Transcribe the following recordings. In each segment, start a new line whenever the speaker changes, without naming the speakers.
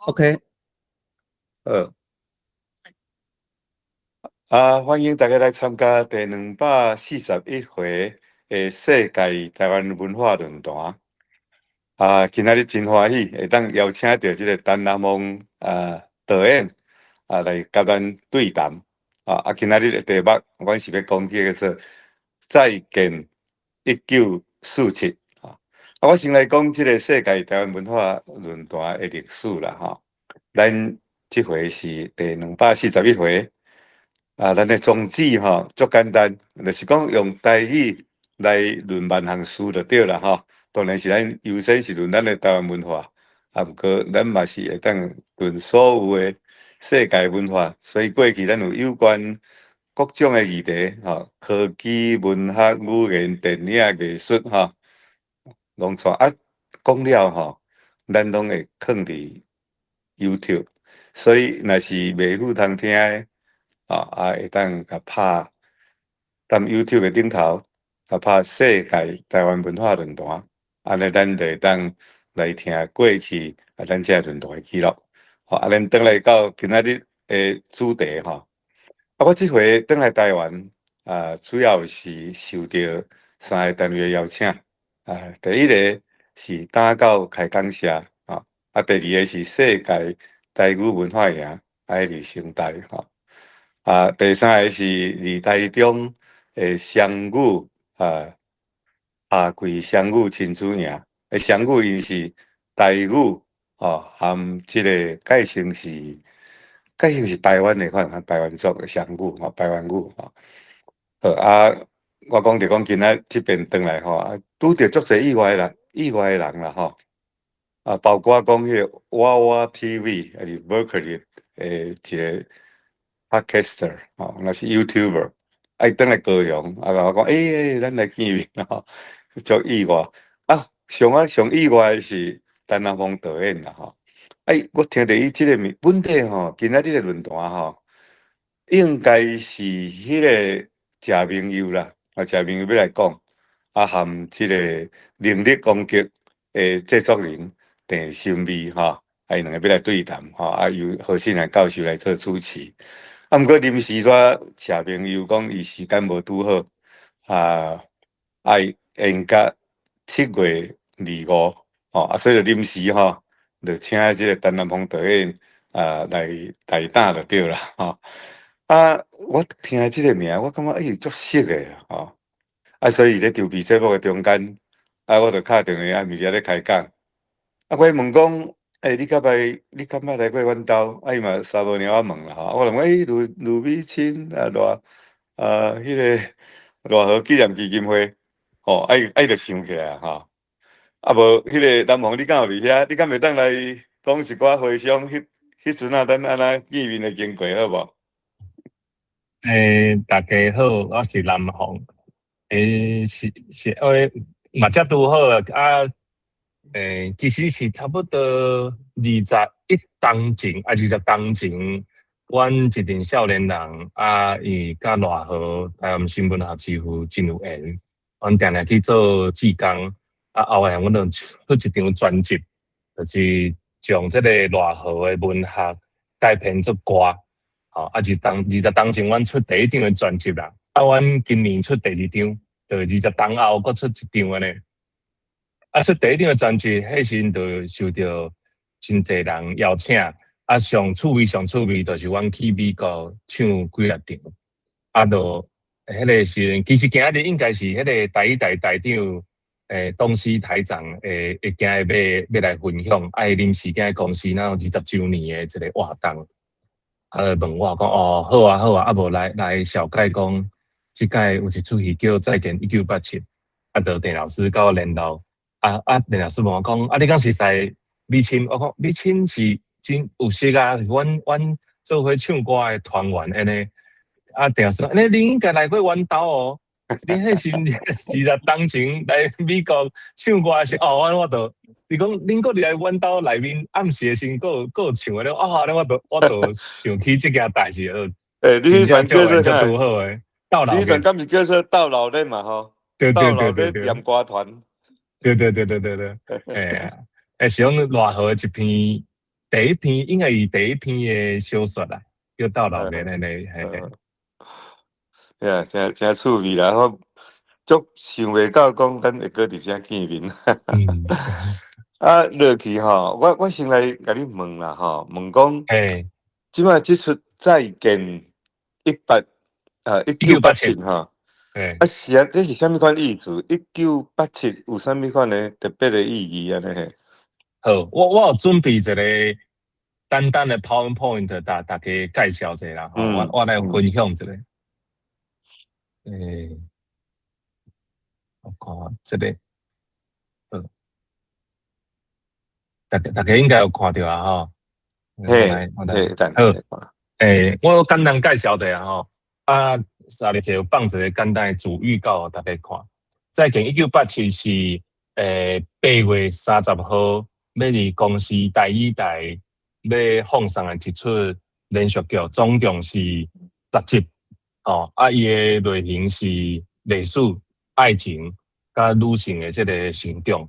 OK，
好。啊，歡迎大家來參加第241回的世界台灣文化論壇。啊，今仔日真歡喜，會當邀請著這個陳南鳳導演來佮咱對談。啊，今仔日的題目，阮是欲講這個說再見1947。啊，我先來講這個世界台灣文化論壇的歷史啦，吼。咱這回是第241回。啊，咱的宗旨吼足簡單，就是講用台語來論萬項事就對啦吼。當然是咱優先是論咱的台灣文化，啊，毋過咱嘛是會當論所有的世界文化。所以過去咱有有關各種的議題，吼，科技、文學、語言、電影、藝術，吼，攏帶啊，講了吼，咱攏會囥佇 YouTube，所以若是袂赴通聽的，啊，會當共拍踮 YouTube 的頂頭，共拍世界台灣文化論壇，按呢咱就會當來聽過去啊，咱這個論壇的記錄。好，啊，咱轉來到今仔日的主題吼。啊，我這回轉來台灣啊，主要是受著三個單位的邀請。啊，第一个是打狗開講社，啊，第二个是世界台語文化營，啊，佇成大吼。啊，第三个是佇台中的雙語啊，夏季雙語親子營，欸，雙語𪜶是台語吼，含這个蓋成是排灣的款，排灣族的雙語吼，排灣語吼。好啊，我講著講今仔這邊轉來吼，啊，拄著足濟意外啦，意外的人啦吼。啊，包括講彼个娃娃 TV，抑是 Berkeley 的一个 Podcaster 吼，若是 YouTuber，啊，伊轉來高雄，啊，共我講，欸，咱來見面吼，足意外。啊，上啊上意外的是陳南鳳導演啦吼。哎，我聽著伊這个名，本底吼，今仔日个論壇吼，應該是彼个謝明佑啦，啊，謝明佑欲來講，啊，含這个能力攻擊的製作人鄭心美吼，啊，𪜶兩个欲來對談吼，啊，由何信良教授來做主持。啊，毋過臨時煞謝明佑講伊時間無拄好，啊，愛延到7月25，吼，啊，所以就臨時吼，就請這个陳南鳳導演啊來代打就對啦，吼。啊，我聽這个名，我感覺欸足熟的吼。啊，所以咧籌備節目的中間，啊，我就敲電話暗暝佇遐咧開講。啊，我問講，欸，你敢捌來過阮兜？啊，伊嘛三無兩我問啦吼。我問欸，盧盧美清啊，賴啊，彼个賴和紀念基金會，吼，啊伊啊伊就想起來吼。啊無，彼个南鳳，你敢有佇遐？你敢會當來講一寡回想彼彼陣啊，咱按怎見面的經過好無？
欸，大家好，我是南鳳。欸，是是，欸，嘛才拄好啊。欸，其實是差不多21冬前，啊，20冬前，阮一陣少年人啊，伊佮賴和台灣新文學之父真有緣，阮定定去做志工。啊，後來阮就出一張專輯，就是將這個賴和的文學改編做歌。吼，啊，20冬前，阮出第一張的專輯啦。啊，阮今年出第二張，就20冬後閣出一張按呢。啊，出第一張的專輯，彼時陣就受著真濟人邀請。啊，上趣味、上趣味，就是阮去美國唱幾若場。啊，就彼个時陣，其實今仔日應該是彼个台語台台長，董事台長會今日欲來分享，啊，伊臨時今日公司若有20週年的一个活動，啊，問我講，哦，好啊，好啊，啊無來來紹介講，這擺有一齣戲叫《再見一九八七》，啊，就鄭老師佮我聯絡，啊啊，鄭老師問我講，啊，你敢熟似美清？我講美清是真有識啊，阮阮做伙唱歌的團員按呢。啊，鄭老師講，欸，你應該來過阮兜哦。你彼時陣20冬前來美國唱歌時，哦，我我就，伊講恁閣入來阮兜內面暗時的時陣，閣閣有唱的咧，啊，按呢我就想起這件代誌，
欸，你彼團叫做啥？
拄好的，到老。
你彼團敢是叫做鬥鬧熱嘛？吼，
對對對對對，
念歌團。
對對對對對對，欸，欸，是講賴和的一篇第一篇應該是第一篇的小說啦，叫鬥榴蓮按呢，嘿嘿。
呀，誠誠趣味啦！我足想袂到講咱會閣佇遮見面。啊，落去吼，我先來共你問啦吼，問講，這擺這齣再見1987吼，啊是啊，這是啥物款意思？一九八七有啥物款的特別的意義按呢嘿？
好，我有準備一個簡單的 PowerPoint，共大家介紹一下啦，我來分享一下。我看這個，好，大家應該有看著啊吼。
嘿，嘿，
好，我簡單介紹一下吼，啊，下日就放一個簡單的主預告，予大家看。再見1987是8月30號，欲佇公視台語台欲放送的一齣連續劇，總共是10集。哦，啊，伊的類型是歷史、愛情佮女性的這个成長。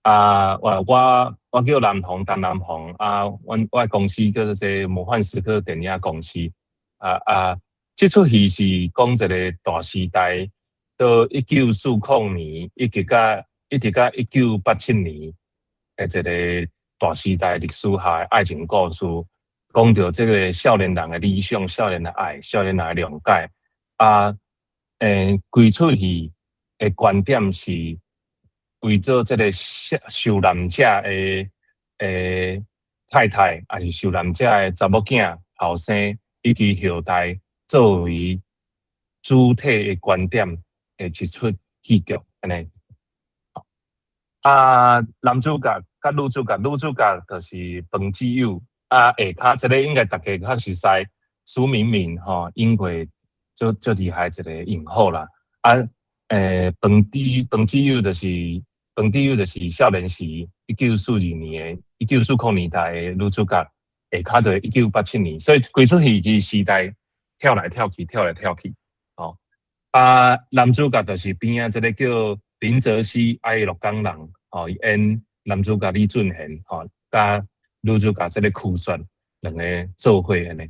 啊，我叫南紅，陳南紅，啊，阮我的公司叫做這魔幻時刻電影公司。啊啊，這齣戲是講一个大時代，到1940年，一直到1987年的一个大時代歷史下的愛情故事。講著這个少年人的理想、少年的愛、少年人的諒解。啊，規齣戲的觀點是為做這个受難者的太太，抑是受難者的查某囝、後生以及後代作為主體的觀點的一齣戲劇，按呢。啊，男主角佮女主角，女主角就是彭志友。啊，下跤這个應該大家較熟悉，蘇敏敏吼，演過足足厲害一个影后啦。啊，彭志友就是少年時1942年的1940年代的女主角，下跤就1987年，所以規齣戲其實時代跳來跳去，跳來跳去，吼。啊，男主角就是邊仔這个叫林哲熹，啊，伊鹿港人，吼，伊演男主角李俊賢，吼，佮女主角這个曲雪兩个做伙按呢，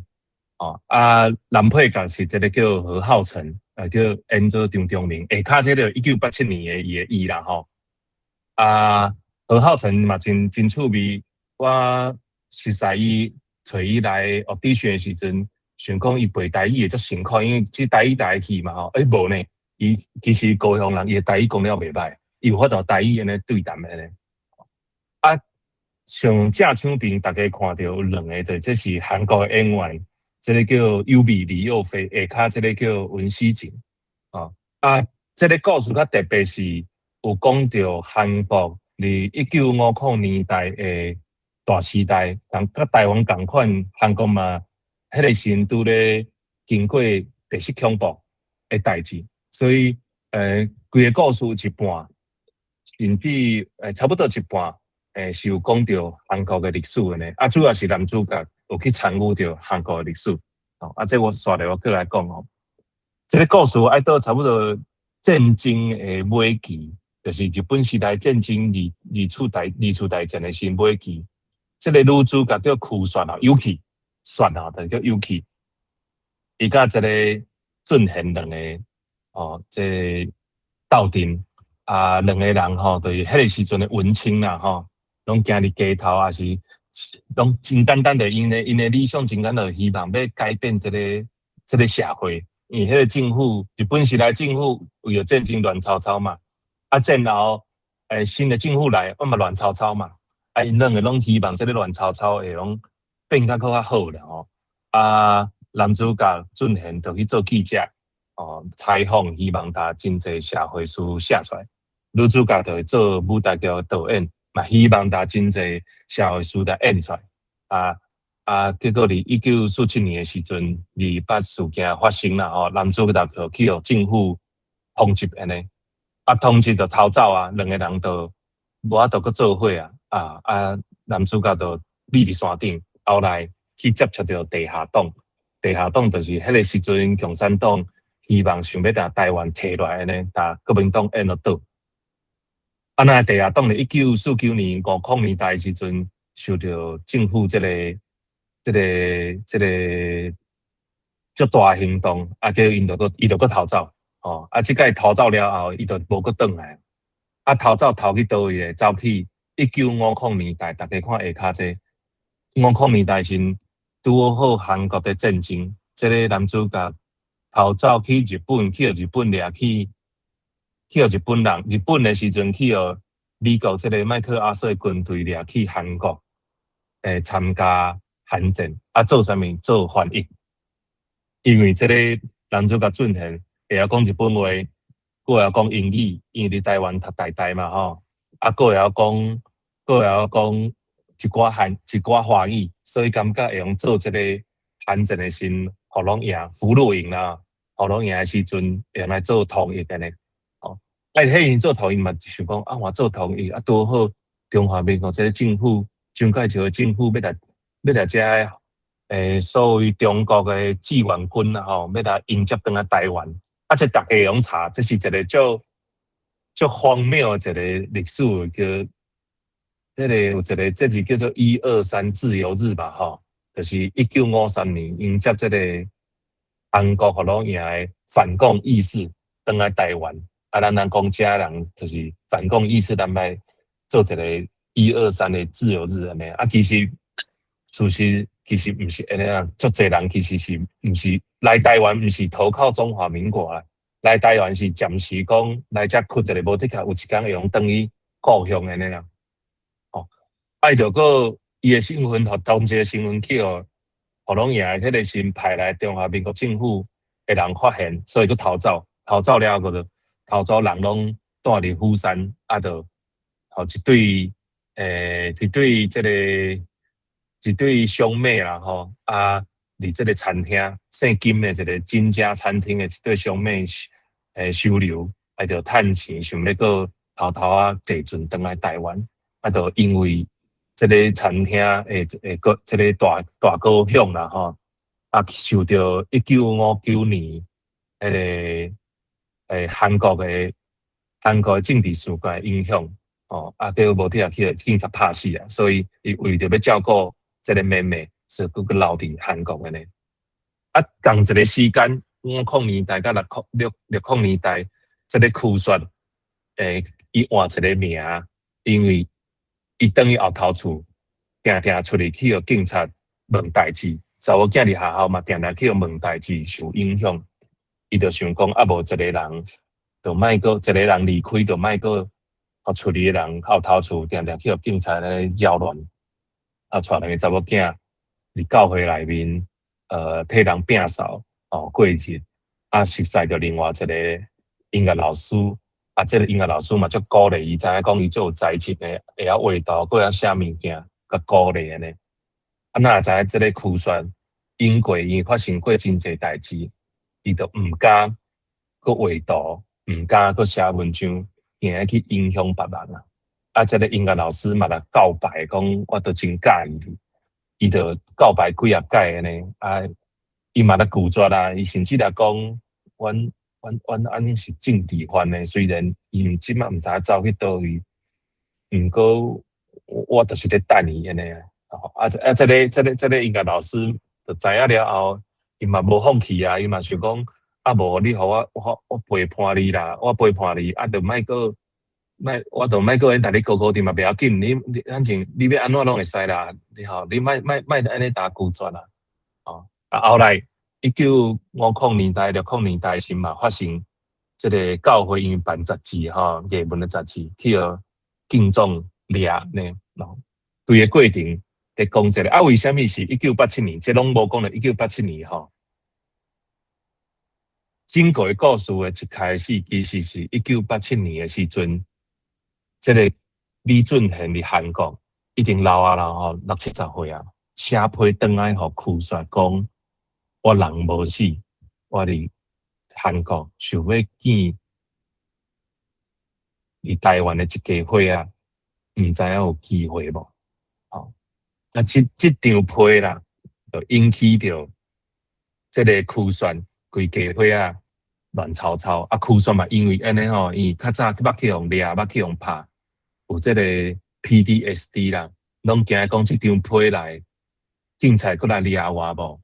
哦，啊，男配角是這个叫何浩晨，叫演做張忠明，下跤這个1987年的伊的伊啦吼。啊，何浩晨嘛真真趣味，我熟似伊揣伊來 audition 的時陣，想講伊背台語會足辛苦，因為這台語台戲嘛吼，欸無呢，伊其實高雄人，伊的台語講了袂歹，伊有法度台語按呢對談按呢。啊，上正場邊大家看著有兩个，就這是韓國的演員，這个叫優米李幼菲，下跤這个叫文熙景，哦，啊，這个故事較特別是有講著韓國佇1950年代的大時代，共佮台灣仝款，韓國嘛，彼个時陣拄咧經過白色恐怖的代誌，所以，規个故事一半，甚至差不多一半，是有講著韓國的歷史的呢。啊，主要是男主角有去參與著韓國的歷史。哦，啊，這我煞來我閣來講哦。這个故事愛到差不多戰爭的尾期，就是日本時代戰爭二次大戰的時尾期。這个女主角叫曲雪啊，有氣雪啊，就叫有氣。伊佮這个俊賢兩个哦，這个鬥陣啊，兩个人吼，就是彼个時陣的文青啦吼，攏行佇街頭，抑是攏真簡單的，𪜶的理想真簡單，希望欲改變這个社會。因為彼个政府，日本時代政府為著戰爭亂糟糟嘛，啊戰後新的政府來，嘛亂糟糟嘛，啊𪜶兩个攏希望這个亂糟糟會攏變較閣較好啦吼。啊，男主角俊賢就去做記者，哦，採訪，希望共真濟社會事寫出來。女主角就會做舞台劇導演，嘛希望共真濟社會事來演出來。啊啊，結果佇1947年的時陣，二二八事件發生啦吼，男主角就去予政府通緝按呢，啊通緝就逃走啊，兩个人就無法度閣做伙啊，啊啊男主角就匿佇山頂，後來去接觸著地下黨，地下黨就是彼个時陣共產黨希望想欲共台灣提落來按呢，共國民黨淹落倒。啊，若地下黨佇1949年50年代的時陣，受著政府這個足大行動，啊，叫𪜶就閣伊就閣逃走，吼，啊，這擺逃走了後，伊就無閣轉來，啊，逃走逃去佗位咧？走去1950年代，逐家看下跤這五空年代時，拄好韓國的戰爭，這个男主角逃走去日本，去予日本掠去，去予日本人，日本的時陣去予美國這个麥克阿瑟的軍隊掠去韓國，參加韓戰，啊，做啥物？做翻譯。因為這个男主角俊賢會曉講日本話，閣會曉講英語，因為佇台灣讀台大嘛吼，啊，閣會曉講一寡韓一寡華語，所以感覺會用做這个韓戰的時，予攏贏俘虜營啦，予攏贏的時陣，會用來做通譯按呢。吼，啊，彼𪜶做通譯嘛，想講啊，我做通譯啊，拄好中華民國這个政府，蔣介石的政府欲來遮个所謂中國的志願軍啦吼，欲來迎接轉來台灣，啊，這逐家攏查，這是一个足足荒謬的一个歷史，叫這个有一个節日叫做一二三自由日吧吼，就是1953年迎接這个韓國予攏贏的反共義士轉來台灣，啊，咱人講遮人就是反共義士，咱欲做一个一二三的自由日按呢，啊，其實事實其實毋是按呢啊，足濟人其實是毋是來台灣，毋是投靠中華民國啊，來台灣是暫時講來遮睏一下，無的確有一工會用轉去故鄉按呢啦。哦，啊，伊就閣伊的身份，予當這个身份去予予攏贏的彼个時派來中華民國政府的人發現，所以閣逃走，逃走了後，閣就逃走人攏蹛佇釜山，啊，就予一對這个一對兄妹啦吼，啊，佇這个餐廳姓金的一个金家餐廳的一對兄妹收留，啊，就趁錢想欲閣偷偷仔坐船轉來台灣，啊，就因為這个餐廳的個這个大大哥兄啦吼，啊，受著1959年彼个韓國的政治事件的影響，哦，啊，結果無鐵去予警察拍死啊，所以伊為著欲照顧這个妹妹，所以閣閣留佇韓國按呢。啊，仝一个時間，五空年代佮六六六空年代，這个區雪，伊換一个名，因為伊轉去後頭厝，定定出去去予警察問代誌，查某囝佇學校嘛，定定去予問代誌受影響，伊就想講啊，無一个人，就莫閣一个人離開，就莫閣予厝裡的人後頭厝定定去予警察咧擾亂，啊，帶兩个查某囝佇教會內面，替人摒掃哦過日，啊，熟似著另外一个音樂老師，啊，這个音樂老師嘛足鼓勵伊，知影講伊足有才情的，會曉畫圖，閣會曉寫物件，共鼓勵按呢。啊，哪會知影這个區雪因過伊發生過真濟代誌，伊就毋敢閣畫圖，毋敢閣寫文章，驚去影響別人啊。啊，這个音樂老師嘛來告白，講我都真佮意你，伊就告白幾仔擺按呢，啊，伊嘛咧拒絕啊，伊甚至來講，阮按呢是政治犯的，雖然伊這擺毋知影走去佗位，毋過我就是咧等伊按呢啊。啊，這啊，這個音樂老師就知影了後，伊嘛無放棄啊，伊嘛想講，啊無你予我陪伴你啦，我陪伴你，啊，就莫閣莫，我就莫閣共你高高的嘛，袂要緊，你反正你欲按怎攏會使啦，你吼，你莫莫莫按呢共拒絕啦，哦，啊後來1950年代、60年代時嘛發生這个教會因為辦雜誌吼，藝文的雜誌去予警總掠呢，哦，規个過程佇講這个，啊，為啥物是1987年？這攏無講著1987年吼。整個故事的一開始，其實是一九八七年的時陣，這个李俊賢佇韓國已經老啊啦吼，六七十歲啊，寫批轉來予區雪講，我人無死，我佇韓國想欲見佇台灣的一家伙仔，毋知影有機會無？吼，啊，這張批啦，就引起著這个區雪規家伙仔亂糟糟，啊，區雪嘛，因為按呢吼，伊較早捌去予掠，捌去予拍，有這个 PTSD 啦，攏驚講這張批來，警察閣來掠我無？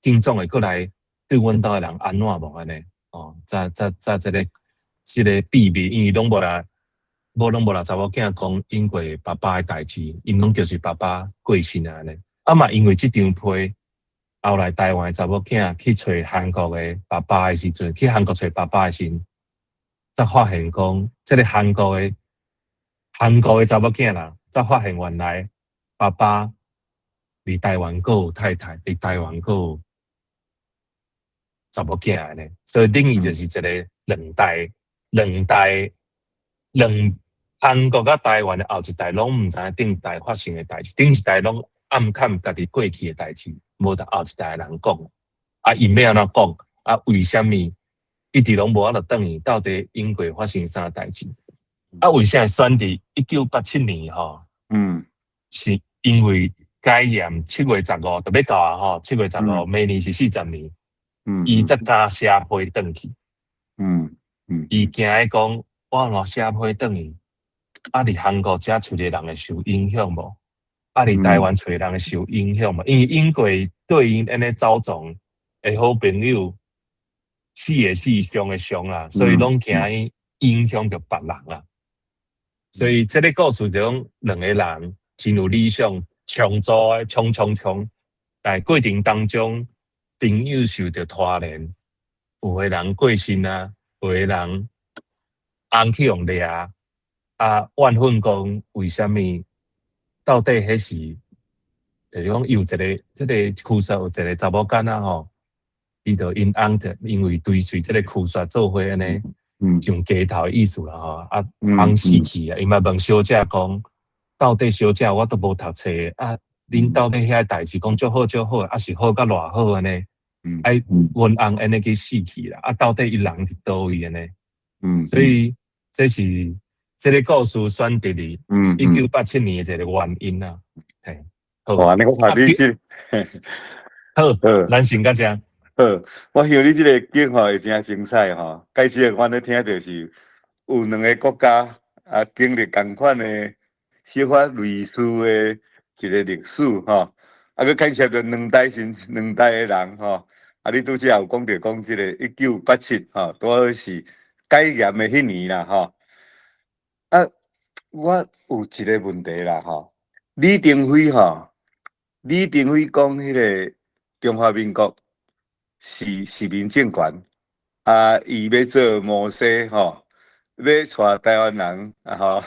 警總會閣來對阮兜的人按怎無按呢？哦，才才才這个這个秘密，因為攏無來，無攏無來查某囝講英國爸爸的代誌，𪜶攏就是爸爸過身啊按呢。啊嘛，因為這張批，後來台灣的查某囝去揣韓國的爸爸的時陣，去韓國揣爸爸的時陣，才發現講，這个韓國的查某囝啦，才發現原來爸爸佇台灣閣有太太，佇台灣閣有查某囝按呢，所以等於就是一个兩代、兩代、兩韓國佮台灣的後一代攏毋知影頂代發生的代誌，頂一代攏暗崁家己過去的代誌，無共後一代的人講。啊，𪜶欲按怎講？啊，為啥物一直攏無法度轉去？到底英國發生啥代誌？啊，為啥會選佇1987年吼？是因為解嚴7月15就欲到啊吼，七月十五，明年是40年，伊才敢寫批轉去。伊驚講，我若寫批轉去，啊，佇韓國遮厝的人會受影響無？啊，佇台灣厝的人會受影響無？因為英國對𪜶按呢走傱的好朋友，死的死，傷的傷啦，所以攏驚伊影響著別人啦。所以這个故事就講兩個人真有理想，衝組的衝衝衝，但過程當中朋友受著拖連，有的人過身啊，有的人翁去予掠，啊，怨恨講為啥物？到底彼時就是講有一个這个驅使有一个查某囡仔吼，伊就𪜶翁就因為追隨這个驅使做伙按呢上街頭的意思啦吼，啊，翁死去啊，伊嘛問小姐講，到底小姐我都無讀冊啊，恁到底遐代誌講足好足好，啊是好甲偌好按呢？愛阮翁按呢去死去啦，啊，到底伊人佇佗位按呢？所以這是這个故事選擇佇1987年的一个原因啊。嘿，好。
哇，你我看你這，
好，咱先到這。
好，我想你這个計劃會誠精彩吼。開始阮咧聽著是有兩个國家啊經歷仝款的小可類似的一个歷史吼，啊，閣牽涉著兩代先兩代的人吼。啊，你拄才有講著講這个1987吼，拄好是解嚴的彼年啦吼。啊，我有一个問題啦吼，李登輝吼，李登輝講彼个中華民國是殖民政權，啊，伊欲做摩西吼，欲帶台灣人啊吼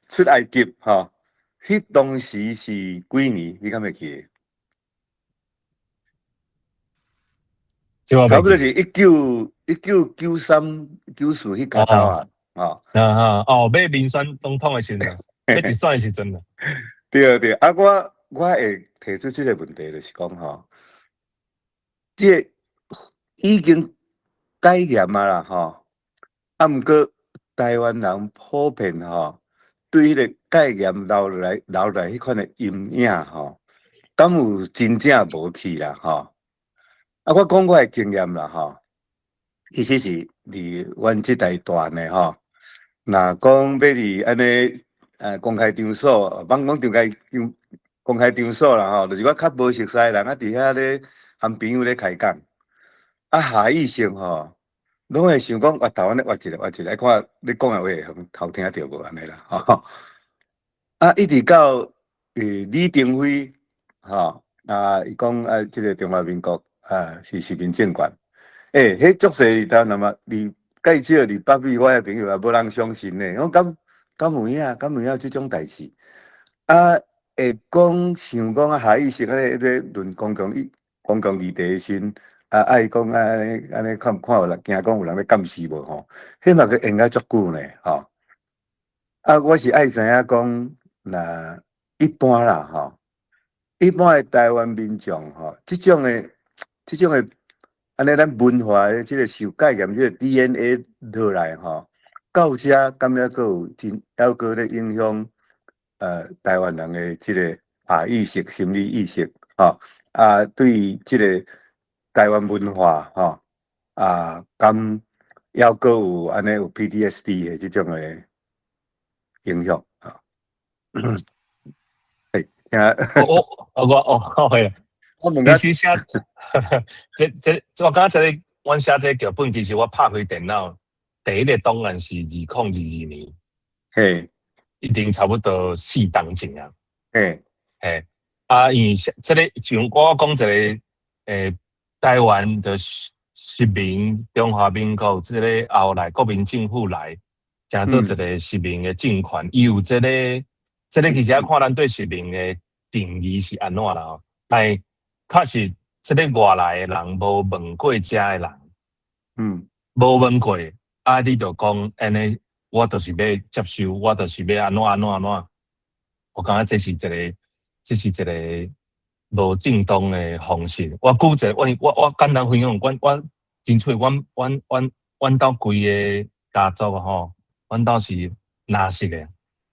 出埃及吼，彼當時是幾年？你敢會記得？差不多是1993、94彼較早啊，吼。
啊啊哦，欲民選總統的時陣，欲直選的時陣啦。
對對，啊，我會提出這个問題，就是講吼，這个已經解嚴啊啦吼，啊，毋過台灣人普遍吼，對彼个解嚴留落來彼款的陰影吼，敢有真正無去啦吼？啊，我講我的經驗啦吼，其實是佇阮這代大漢的吼，若講欲佇按呢公開場所，莫講公開場公開場所啦吼，就是我較無熟似的人啊，佇遐咧和朋友咧開講，啊，下意識吼，攏會想講，我頭按呢挖一下挖一下，看你講的話會偷聽著無按呢啦，吼。啊，一直到李登輝吼，啊，伊講啊，這个中華民國啊是殖民政權，欸，彼足濟台灣人嘛，佇介少佇北美，我的朋友也無人相信呢。我敢敢有影，敢有影這種代誌？啊，會講想講啊，下意識按呢咧論公共議題的時陣，啊，愛講啊，按呢看看有人驚講有人咧監視無吼？彼嘛閣延甲足久呢，吼。啊，我是愛知影講，若一般啦，吼，一般的台灣民眾吼，這種的，按呢咱文化的這个受解嚴這个 DNA 落來吼，到遮敢猶閣有真猶閣咧影響台灣人的這个啊意識、心理意識，吼啊，對這个台灣文化，吼啊，敢猶閣有按呢有 PTSD 的這種的影響啊？聽
我我我哦會。
我問
其實寫這這我感覺這個阮寫這個劇本，其實我拍開電腦第一個檔案是2022年，已經差不多4冬前啊。嘿，啊，因為這個像我講一個，台灣的殖民中華民國，這個後來國民政府來，成做一個殖民的政權，伊有這個，這個其實愛看咱對殖民的定義是按怎啦吼，但係確實這個外來的人無問過遮的人，無問過，啊，你就講按呢，我就是欲接受，我就是欲按怎按怎按怎，我感覺這是一個無正當的方式。我舉一個，我簡單分享，阮真趣，阮兜規个家族吼，阮兜是藍色的，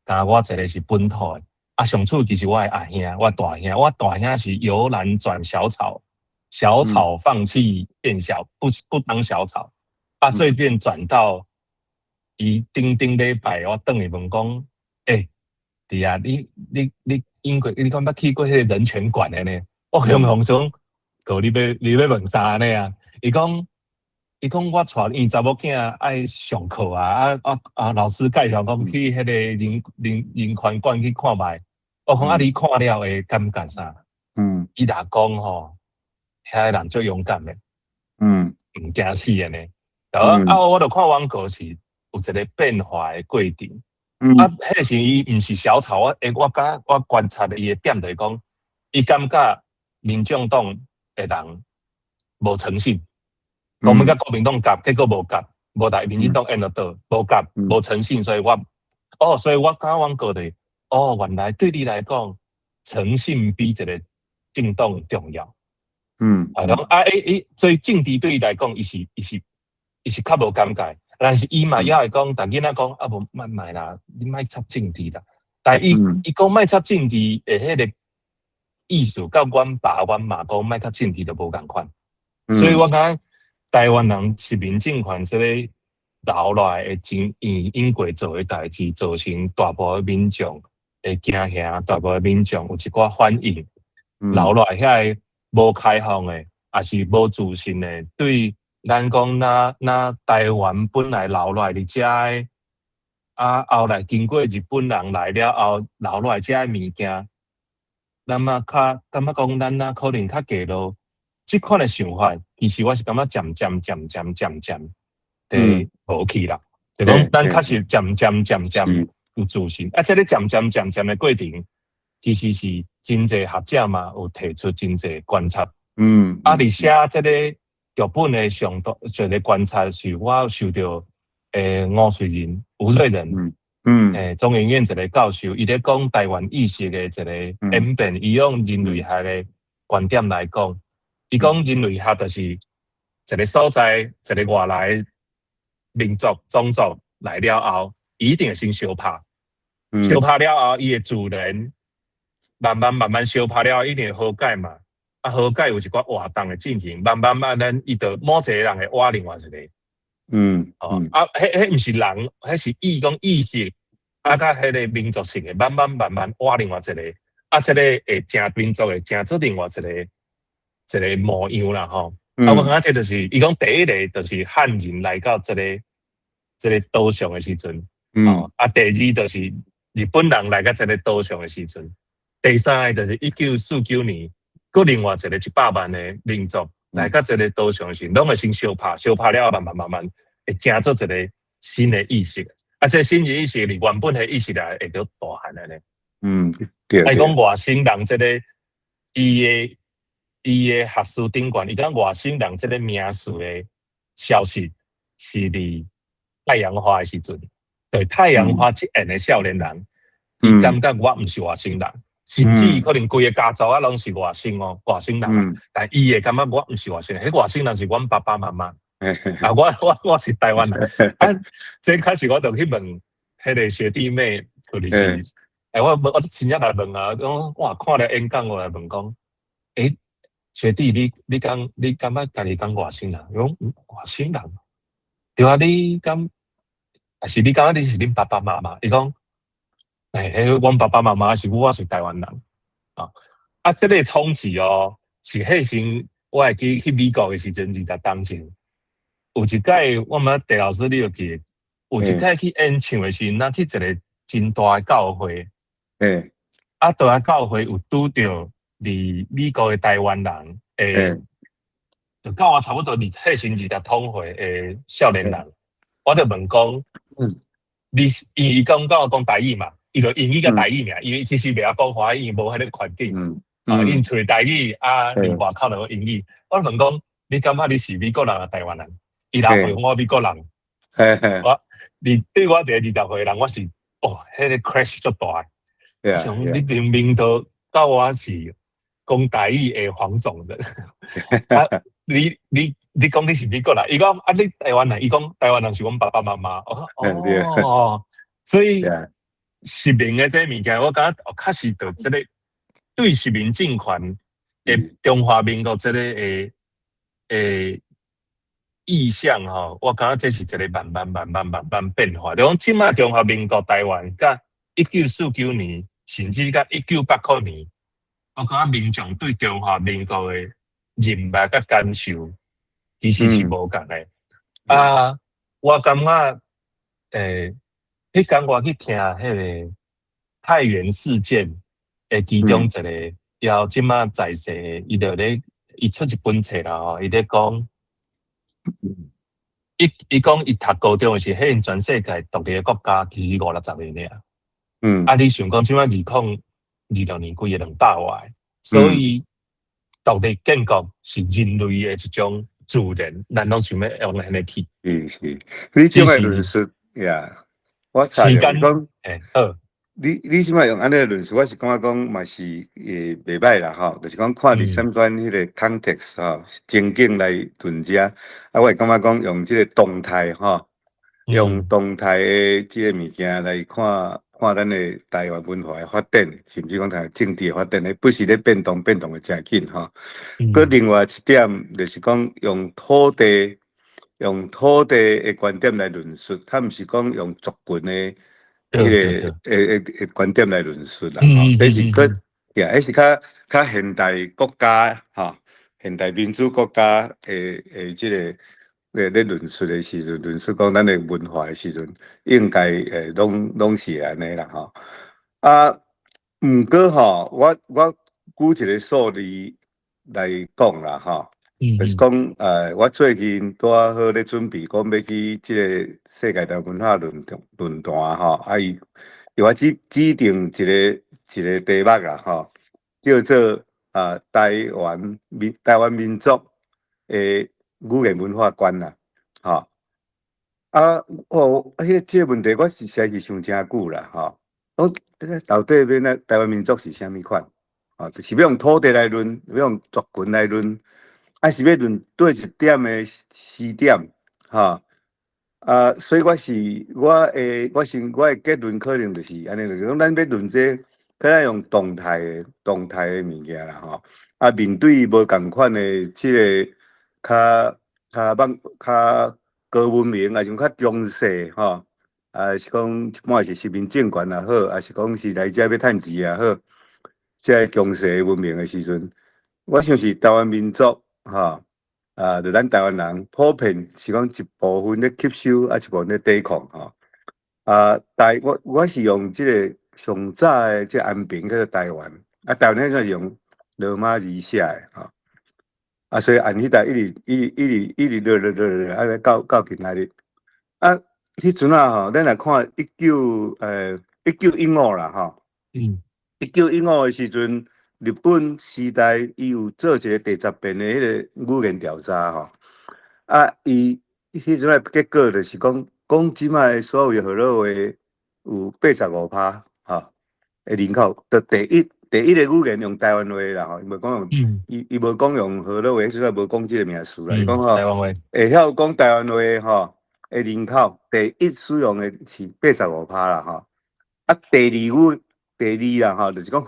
敢我一個是本土的。啊，上趣其實我的阿兄，我大兄，我大兄是由藍轉小草，小草放棄變小，不當小草。啊，最近轉到伊頂頂禮拜，我轉去問講，欸，對啊，你英國，你敢捌去過彼个人權館的呢？我雄雄想，哥你欲問啥呢啊？伊講我帶𪜶查某囝愛上課啊，啊啊啊！老師介紹講去彼个人權館去看覓。我講啊，你看了會感覺啥？伊若講吼，遐个人足勇敢的，毋驚死的呢。啊，我就看阮哥是有一個變化的過程。啊，彼個時伊毋是小草，我感我觀察的伊的點就是講，伊感覺民眾黨的人無誠信，講欲佮國民黨夾，結果無夾，無來民進黨緣就倒，無夾，無誠信，所以我，哦，所以我感覺阮哥就是，哦，原來對你來講，誠信比一個政黨重要。啊，啊，欸欸，所以政治對伊來講，伊是較無尷尬，但是伊嘛也會講，逐囡仔講啊，無莫莫啦，你莫插政治啦。但伊伊講莫插政治的彼個意思，佮阮爸阮媽講莫插政治就無仝款。所以我感覺台灣人殖民政權這個留落來的經因過做的代誌，造成大部分民眾的驚嚇，大部分民眾有一寡反應，留落來遐個無開放的，抑是無自信的，對咱講若台灣本來留落來佇遮的，啊後來經過日本人來了後留落來遮的物件，咱嘛較感覺講咱若可能較低落，這款的想法，其實我是感覺漸漸漸漸漸漸佇無去啦。就講咱確實漸漸漸漸有自信，啊，這个漸漸漸漸的過程，其實是真濟學者嘛有提出真濟觀察。啊，佇寫這个劇本的上多一个觀察，是我受著吳瑞仁、吳瑞仁，中研院一个教授，伊咧講台灣意識的一个演變，伊用人類學的觀點來講，伊講人類學就是一个所在，一個外來民族、種族來了後，伊一定會先相拍，相拍了後，伊會自然慢慢慢慢相拍了後，一定會和解嘛。啊，和解有一寡活動的進行，慢慢慢慢，伊就某一個人會活另外一個。哦，啊，彼毋是人，彼是意講意識，啊，佮彼个民族性的，慢慢慢慢活另外一個，啊，這个會成民族會成做另外一個一個模樣啦，吼。啊，我感覺這就是伊講第一个就是漢人來到這个島上的時陣，哦，啊，第二就是日本人來到這个島上的時陣，第三个就是1949年，閣另外一個100萬的民族來到這个島上時，攏會先相拍，相拍了後，慢慢慢慢會成做一個新的意識。啊，這個新的意識佇原本的意識內會閣大漢按呢。啊，伊講外省人這个伊的學術頂懸，伊講外省人這个名詞的消失是佇太陽花的時陣，對太陽花這樣的少年人，伊感覺我毋是外省人，甚至可能規个家族啊攏是外省哦，外省人，但伊會感覺我毋是外省人，彼外省人是阮爸爸媽媽，啊，我是台灣人。啊，這開始我就去問彼个學弟妹，就是，欸，我親自來問啊，講哇，看了演講，我來問講，欸，學弟你感覺家己敢外省人？伊講外省人，對啊，你敢，還是你感覺你是恁爸爸媽媽？伊講，欸，阮爸爸媽媽是我是台灣人。啊，啊，這个衝擊哦，是彼時我會記去美國的時陣，20冬前，有一擺我毋知鄭老師你有記得，有一擺去演唱的時陣，咱去一个真大的教會，啊，大的教會有拄著佇美國的台灣人，就佮我差不多佇彼時20通歲的少年人，我就問講，你是伊講佮我講台語嘛，伊就英語佮台語爾，伊其實袂曉講華語，伊無彼个環境，啊，𪜶揣台語啊，佇外口就講英語。我問講，你感覺你是美國人抑台灣人？伊若回我美國人，我你對我一个20歲人，我是哦，彼个 crash 足大的。想你明明都佮我是講台語的黃種人，啊，你講你是美國人，伊講啊你台灣人，伊講台灣人是阮爸爸媽媽。我講哦，所以殖民的這个物件，我感覺確實就這个對殖民政權的中華民國這个的意向吼，我感覺這是一个慢慢慢慢慢慢變化。就講這擺中華民國台灣，佮1949年，甚至佮1980年，我感覺民眾對中華民國的認捌佮感受，其實是無仝的。啊，我感覺，彼工我去聽彼个太原事件的其中一个，了這擺在世的，伊就咧，伊出一本冊啦吼，伊咧講，伊講伊讀高中的時，彼陣全世界獨立的國家其實五六十个爾。啊，你想講這擺2026年規个200外个，所以獨立建國是人類的一種自然，咱攏想欲往彼个去。
是是，你這擺論述呀，我插著講，
好。
你這擺用按呢論述，我是感覺講嘛是袂䆀啦吼，就是講看佇啥物款彼个 context 吼，情景來論這，啊，我會感覺講用這个動態吼，用動態的這个物件來看看咱的台灣文化的發展，甚至講台灣政治的發展，不時咧變動，變動得誠緊吼。閣另外一點就是講用土地的觀點來論述，較毋是講用族群的彼个的觀點來論述啦，吼，這是閣，呀，彼是較現代國家吼，現代民主國家的這个咧論述的時陣，論述講咱的文化的時陣，應該攏是按呢啦吼。啊，毋過吼，我舉一个數字來講啦吼，就是講，我最近拄仔好咧準備，講欲去這个世界台灣文化論壇吼，啊伊伊我指定一个題目啦吼，叫做啊台灣民族的語言文化觀啦，吼。啊，哦，啊，這个問題我是實在是想誠久啦，吼。我這个到底欲按怎台灣民族是啥物款？吼，就是欲用土地來論，欲用族群來論，還是欲論佗一點的時點？吼。啊，所以我的結論可能就是按呢，就是講咱欲論這個，可能用動態的物件啦，吼。啊，面對無仝款的這个較高文明，抑是講較強勢，吼，啊是講一般是殖民政權也好，抑是講是來遮欲趁錢也好，這个強勢文明的時陣，我想是台灣民族，吼，啊，就咱台灣人普遍是講一部分咧吸收，啊一部分咧抵抗，吼。啊，我是用這个上早的這安平叫做台灣，啊，台灣彼陣是用羅馬字寫的，吼。啊，所以按彼代一直一直一直一直落落落落，啊，到今仔日。啊，彼陣啊吼，咱來看1915啦，吼。1915的時陣，日本時代伊有做一个第十遍的彼个語言調查吼。啊，伊彼陣的結果就是講，講這擺所有河洛話有85趴吼的人口，就第一个語言用台灣話啦吼，伊無講用，伊無講用河洛話，彼陣無講這个名詞啦，伊講吼，
台灣話
會曉講台灣話吼的人口，第一使用的是85趴啦吼。啊，第二啦吼，就是講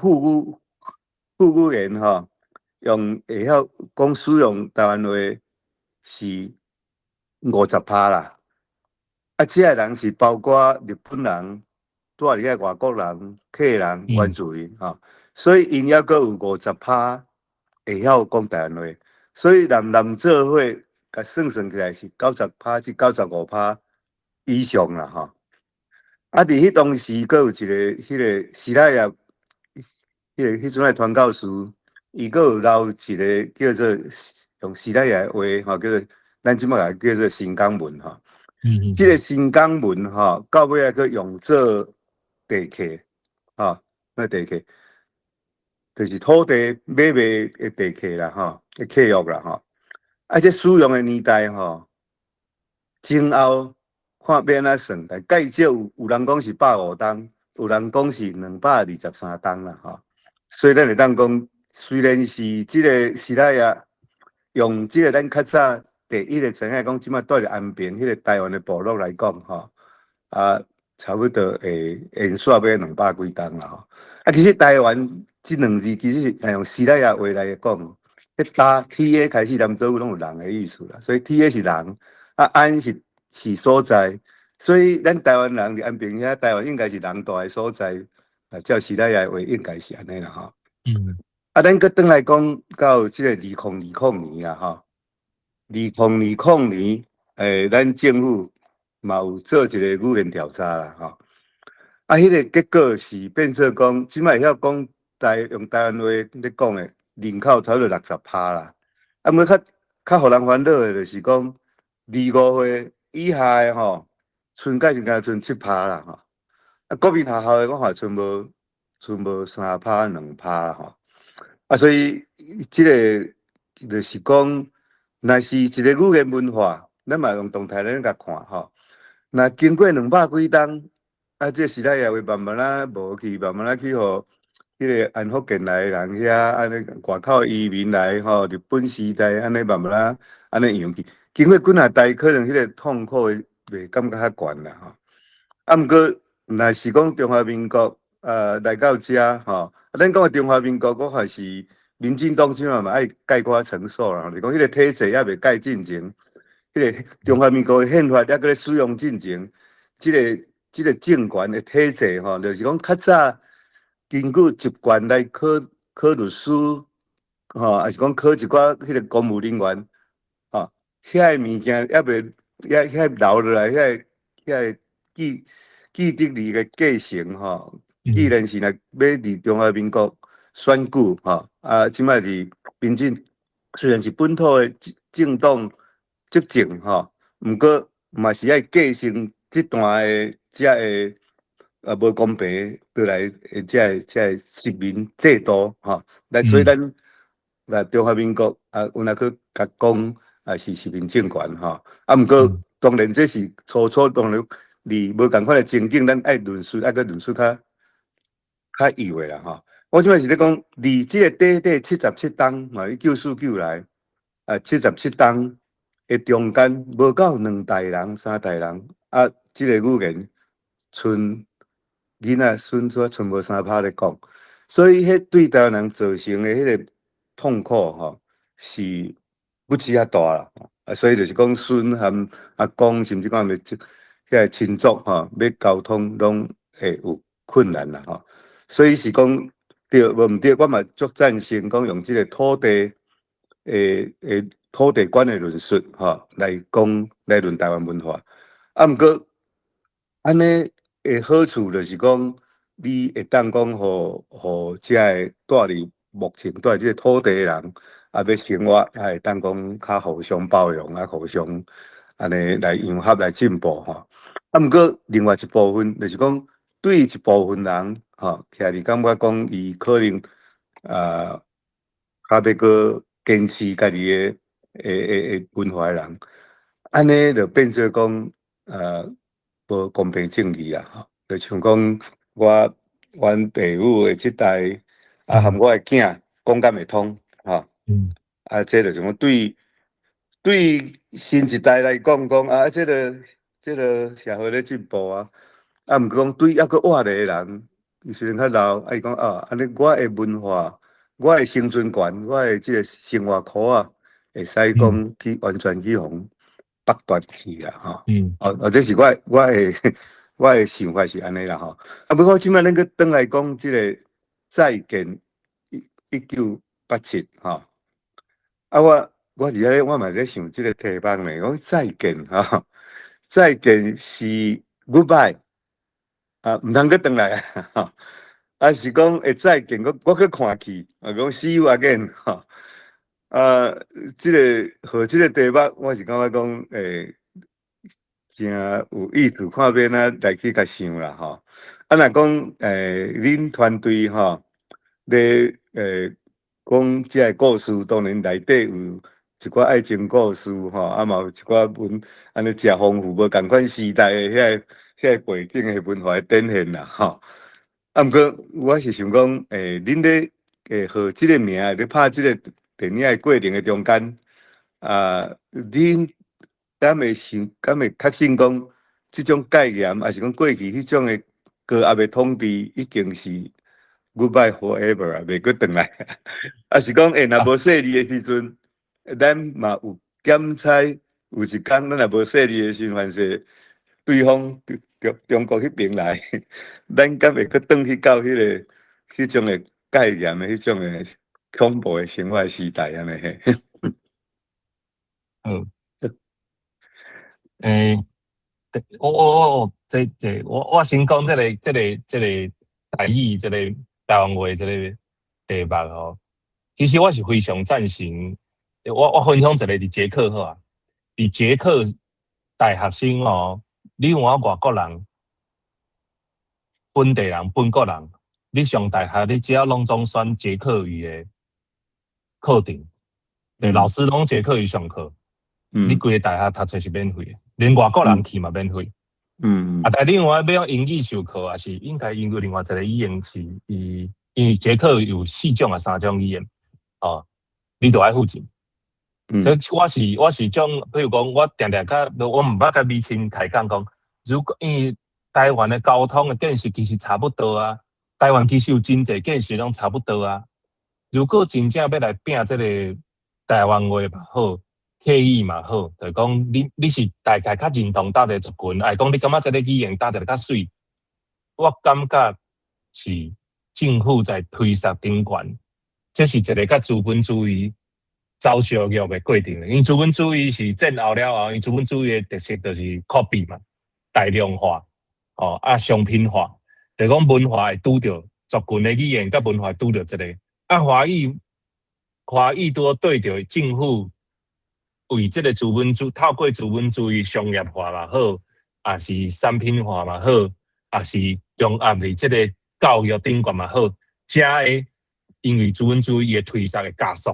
副語言吼，用會曉講使用台灣話是50趴啦。啊，這个人是包括日本人、住佇遐外國人、客人、原住民吼。所以𪜶猶閣有50%會曉講台灣話，所以南南做伙，共算算起來是90%至95%以上啦吼。啊，佇彼當時，閣有一个彼个時代啊，彼个彼陣的傳教士，伊閣有留一个叫做用西拉雅話吼，叫做咱這擺共叫做新港文吼。這个新港文吼，到尾仔閣用做地契，吼，那地契，就是土地買賣的地契啦，吼，的契約啦，吼。啊，這使用的年代吼，前後看欲按怎算，但介少有人講是150冬，有人講是223冬啦，吼。所以咱會當講，雖然是這个西拉雅用這个咱較早第一个知影講，這擺住佇安平彼个台灣的部落來講，吼，啊，差不多會延續欲200幾冬啦，吼。啊，其實台灣這兩字其實是用西拉雅話來講，彼搭 T A 開始，南島攏有人的意思啦，所以 T A 是人，啊安是所在，所以咱台灣人佇安平遐，台灣應該是人住的所在，啊，照西拉雅話應該是按呢啦，吼。啊，咱閣轉來講到這个2020年啦，吼，2020年，咱政府嘛有做一个語言調查啦，吼。啊，彼个結果是變做講，這擺會曉講用台灣話咧講的人口差不多60%啦。啊，毋過較較予人煩惱的，就是講25歲以下的吼，賰蓋是敢若賰7%啦，吼。啊，國民學校的我看賰無賰無3%2%吼。啊，所以這个就是講，若是一个語言文化，咱嘛用動態來共看吼。若經過200幾冬，啊，這時代也會慢慢仔無去，慢慢仔去予彼个安福建來的人遐，按呢外口移民來吼，日本時代按呢慢慢仔按呢用去。經過幾若代，可能彼个痛苦會袂感覺較懸啦吼。啊，毋過若是講中華民國來到遮吼，啊，咱講的中華民國，我還是民進黨這擺嘛愛概括承受啦，就是講彼个體制猶未改進前，彼个中華民國的憲法猶閣咧使用進前，這个政權的體制吼，就是講較早根據習慣來考考律師，吼，抑是講考一寡彼个公務人員，吼，遐个物件猶未遐遐留落來，遐個既得利益的繼承吼，既然是若欲佇中華民國選舉吼，啊，這擺是民進雖然是本土的政黨執政吼，毋過嘛是愛繼承這段的遮个無公平倒來的遮個殖民制度吼，來所以咱來中華民國啊，阮若去共講啊是殖民政權吼，啊，毋過當然這是初初當然佇無仝款的情景，咱愛論述，愛閣論述較較幼的啦吼。我這擺是咧講，佇這个短短77冬，嘛1949來啊，七十七冬的中間，無夠兩代人、三代人，啊，這个語言賰囡仔孫子賰無3%咧講，所以彼對台灣人造成的彼个痛苦吼，是不止遐大啦。啊，所以就是講孫和阿公，甚至講遐個親族吼，欲溝通攏會有困難啦吼。所以是講對無毋對，我嘛足贊成講用這个土地的土地觀的論述吼，來講來論台灣文化。啊，毋過按呢的好處就是講，你會當講予予遮个住佇目前住佇這个土地的人，啊，欲生活，啊，會當講較互相包容，啊，互相按呢來融合來進步吼。啊，毋過另外一部分就是講，對一部分人吼，徛佇感覺講伊可能啊，較欲閣堅持家己的文化的人，按呢就變做講無公平正義啦吼。就像講我阮爸母的這代啊，含我的囝講敢會通吼。啊，這就是講對新一代來講講啊，這個社會咧進步啊，啊，毋過講對猶閣活咧的人，伊雖然較老，啊，伊講啊，按呢我的文化，我的生存權，我的這个生活箍仔，會使講去完全去予剝奪去啦，吼。哦哦，這是我的想法是按呢啦，吼。啊，不過這擺咱閣轉來講這个再建1987吼。啊，我佇遐咧，我嘛咧想這個題目呢，講再見吼，再見是 goodbye 啊，毋通閣轉來啊，吼，啊是講會再見，我閣看去，啊講 see you again 吼。啊，這個號這個題目，我是感覺講，誠有意思，看欲按怎來去共想啦吼。啊，若講恁團隊吼，咧講這个故事，當然內底有一寡愛情故事吼，啊嘛有一寡文按呢誠豐富，無仝款時代的遐個背景的文化的展現啦吼。啊，毋過我是想講，恁咧號這个名，咧拍這个電影的過程的中間，啊，恁敢會想，敢會確信講，這種戒嚴，抑是講過去彼種的高壓的統治，已經是 goodbye forever 啊，袂閣轉來。抑是講，若無細膩的時陣，咱嘛有檢採，有一工咱若無細膩的時陣，凡勢對方中國彼爿來，咱敢會閣轉去到彼種的戒嚴的彼種的恐怖的生活時代按呢嘿？
好。我這我先講這個台語，這個台灣話這個題目吼。其實我是非常贊成，我分享一個佇捷克好啊，佇捷克大學生哦，你有影外國人、本地人、本國人，你上大學，你只要攏總選捷克語的課程，對，老師攏捷克語上課，你規个大學讀冊是免費的，連外國人去嘛免費。啊，但你有影欲用英語授課，抑是應該用另外一個語言是伊，因為捷克有四種抑三種語言，哦，你都愛付錢。所以我是種，比如講，我定定佮，我毋捌佮美青開講講，如果因為台灣的交通的建設其實差不多啊，台灣其實有真濟建設攏差不多啊。如果真正欲來拚這個台灣話嘛好，客語嘛好，就是講你是大概較認同佗一個族群，抑講你感覺這個語言佗一個較媠，我感覺是政府在推捒頂懸，這是一個佮資本主義走相約的過程。因為資本主義是戰後了後，因資本主義的特色就是 copy 嘛，大量化，哦啊商品化，就是講文化會拄著族群的語言佮文化拄著這個，啊華語拄好對著政府為這個資本主透過資本主義商業化嘛好，抑是產品化嘛好，抑是融合佇這個教育頂懸嘛好，才會因為資本主義的推捒的加速。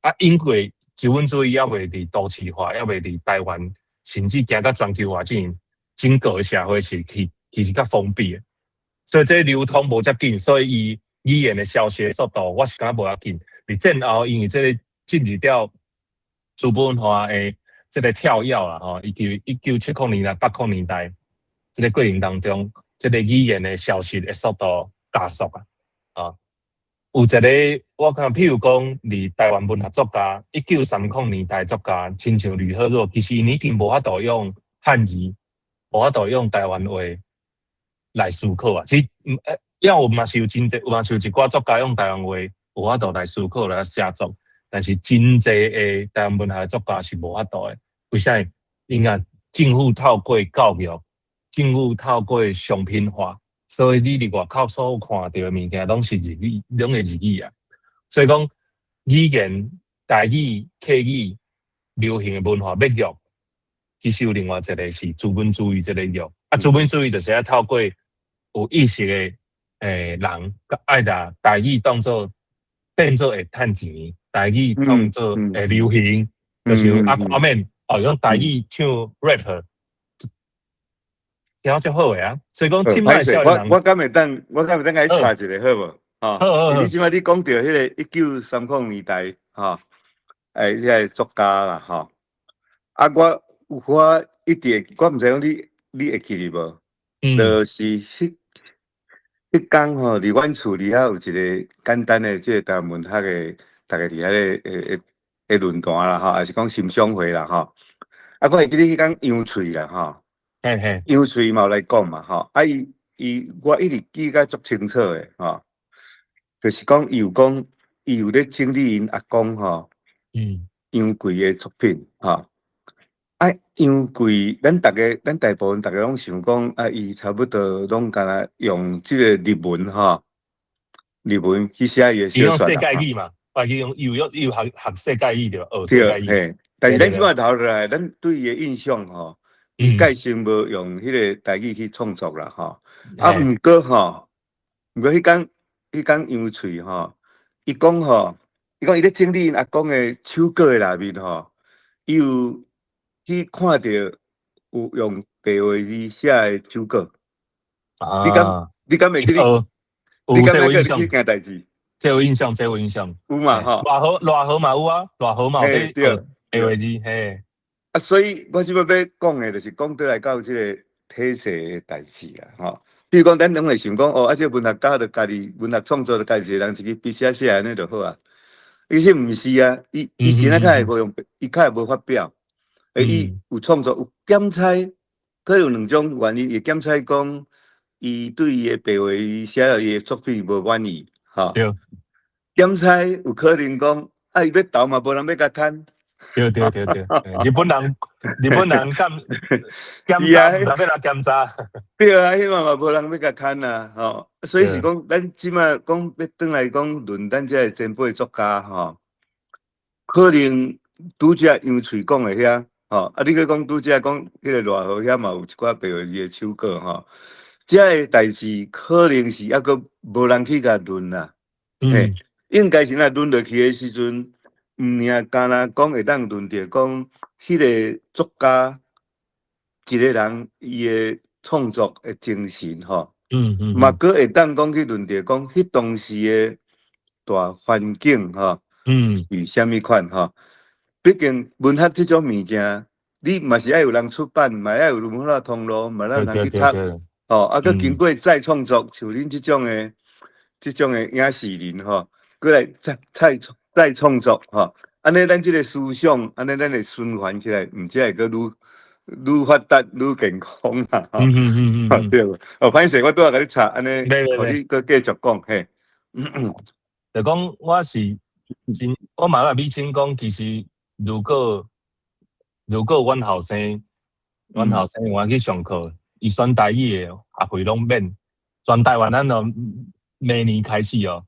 啊，因為資本主義猶未佇都市化，猶未佇台灣，甚至行到全球化之前，整個社會是其實較封閉的，所以這流通無遮緊，所以伊語言的消失的速度，我是感覺無遐緊。佇戰後，因為這個進入了資本化的這個跳躍啦，吼，1970年代、80年代這個過程當中，這個語言的消失的速度加速啊，啊。有一個我看，譬如講，佇台灣文學作家，1930年代作家，親像呂赫若，其實𪜶已經無法度用漢字，無法度用台灣話來思考啊。其實，要有嘛是有真濟，嘛是有一寡作家用台灣話有法度來思考來寫作，但是真濟的台灣文學作家是無法度的。為啥？因為政府透過教育，政府透過商品化，所以你佇外口所有看著的物件，攏是日語，攏會日語啊。所以講，語言、台語、客語流行的文化欲弱，其實有另外一個是資本主義這个弱。啊，資本主義就是愛透過有意識的人，愛共台語當做變做會趁錢，台語當做會流行，就是啊畫面哦，用台語唱 rap，聽足好的啊。所以講，這擺少年人，
我敢會當共你插一下好無？吼，你這擺你講著彼个1930年代，吼，彼个作家啦，吼，啊，我一直我毋知影你會記得無？就是彼工吼，佇阮厝裡遐有一個簡單的這個台灣文學的，逐家佇遐咧會論壇啦，吼，抑是講欣賞會啦，吼。啊，我會記得彼工楊翠啦，吼，楊翠嘛有來講嘛，吼，啊伊我一直記甲足清楚的，吼，就是講伊有講，伊有咧整理𪜶阿公吼，楊貴的作品吼。啊，楊貴，咱逐家，咱大部分逐家攏想講，啊，伊差不多攏敢若用這個日文吼，日文去寫伊的小說。
伊用世界語嘛，啊，伊用伊有伊有學學世界語對，學世界語。
嘿，但是咱這擺頭落來，咱對伊的印象吼，伊蓋先無用彼個台語去創作啦吼。啊，毋過吼，毋過彼工彼工楊翠吼，伊講吼，伊講伊咧整理𪜶阿公的手稿的內面吼，伊有去看著有用白話字寫的手稿。你敢會記得？你敢會記得這件代誌？
這有印象，這有印象。
有嘛吼？
賴和賴和嘛有啊，賴和嘛有佇白話字嘿。
啊，所以我這擺欲講的，就是講倒來到這個體制的代誌啊，吼。比如講，咱攏會想講，哦，啊，這個文學家就家己文學創作，就家己一個人一支筆寫寫按呢就好啊。其實毋是啊，伊以前啊，較會無用，伊較會無發表。欸，伊有創作有檢採，可能有兩種原因，會檢採講，伊對伊的白話寫了伊的作品無滿意，吼。檢採有可能講，啊，伊欲投嘛，無人欲共趁。
對對對對，日本人檢查，毋知欲來檢查。
對啊，彼擺嘛無人欲共趁啊，吼。所以是講，咱這擺講欲轉來講論咱這个前輩作家吼，可能拄則楊翠講的遐，吼，啊，你閣講拄則講彼個賴和遐嘛有一寡白話字的手稿吼，這个代誌可能是猶閣無人去共論啦，嘿，應該是若論落去的時陣，毋爾敢若講會當論著講，彼個作家一個人伊的創作的精神吼，嘛閣會當講去論著講，彼當時的大環境吼，是啥物款吼？畢竟文學這種物件，你嘛是愛有人出版，嘛愛有文化通路，嘛愛有人去讀，吼，啊，閣經過再創作，像恁這種的影視人吼，閣來再創作吼，按呢咱這個思想，按呢咱會循環起來，毋才會閣愈愈發達、愈健康啦。對無？哦，歹勢，我拄仔共你插，按呢，予你閣繼續講嘿。
就講我是真，我嘛甲美清講，其實如果阮後生我去上課，伊選台語的學費攏免，全台灣咱就明年開始哦，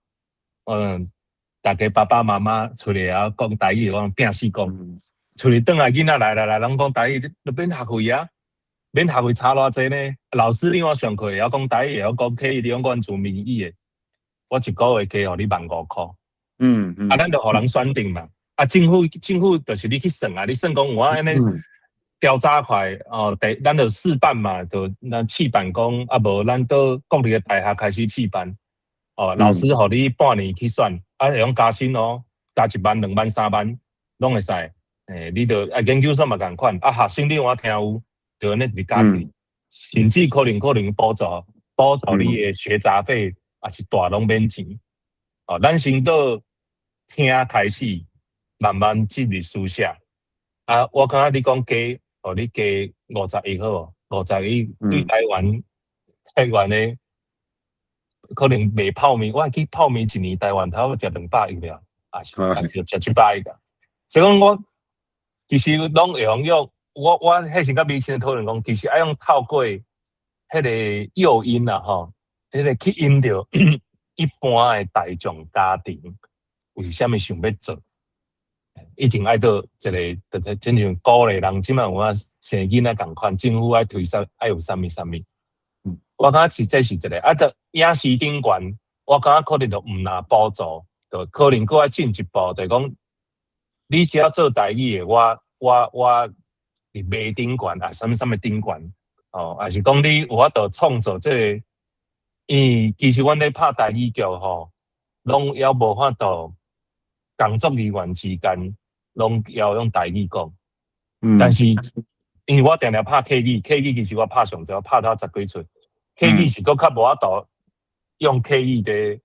逐家爸爸媽媽出來啊講台語，我拚死講，厝裡轉來囡仔來來來，攏講台語，你免學費啊，免學費差偌濟呢？老師另外上課會曉講台語，會曉講客語，你講原住民語的，我一個月加予你15,000箍。啊，咱就予人選定嘛。啊，政府就是你去算啊，你算講我按呢調查快哦，第咱就試辦嘛，就咱試辦講啊，無咱到國立的大學開始試辦。哦，老師予你半年去選，啊，會用加薪哦，加1萬、2萬、3萬，攏會使。欸，你著啊研究所嘛仝款，啊學生你有聽有，就按呢直加起，甚至可能補助你的學雜費，抑是大攏免錢。哦，咱先到聽開始，慢慢進入書寫。啊，我感覺你講加，哦，你加50億好無？五十億對台灣的可能賣泡麵，我記泡麵一年台灣頭食200億了，抑是食700億啊。所以講我其實攏會用用，我彼時佮美清討論講，其實愛用透過彼個誘因啦吼，彼個去引著一般的大眾家庭為啥物想欲做，一定愛到一個，就親像鼓勵人，這擺有影生囡仔仝款，政府愛推啥，愛有啥物啥物。我感覺是這是一個，啊，著影視頂懸，我感覺可能就毋若補助，就可能閣愛進一步，就是講，你只要做台語的，我佇麥頂懸啊，啥物啥物頂懸，哦，抑是講你有法度創造這個，因為其實阮咧拍台語劇吼，攏猶無法度工作人員之間攏猶用台語講，但是因為我定定拍客語，客語其實我拍上濟，我拍到十幾齣。客語是閣較無法度用客語佇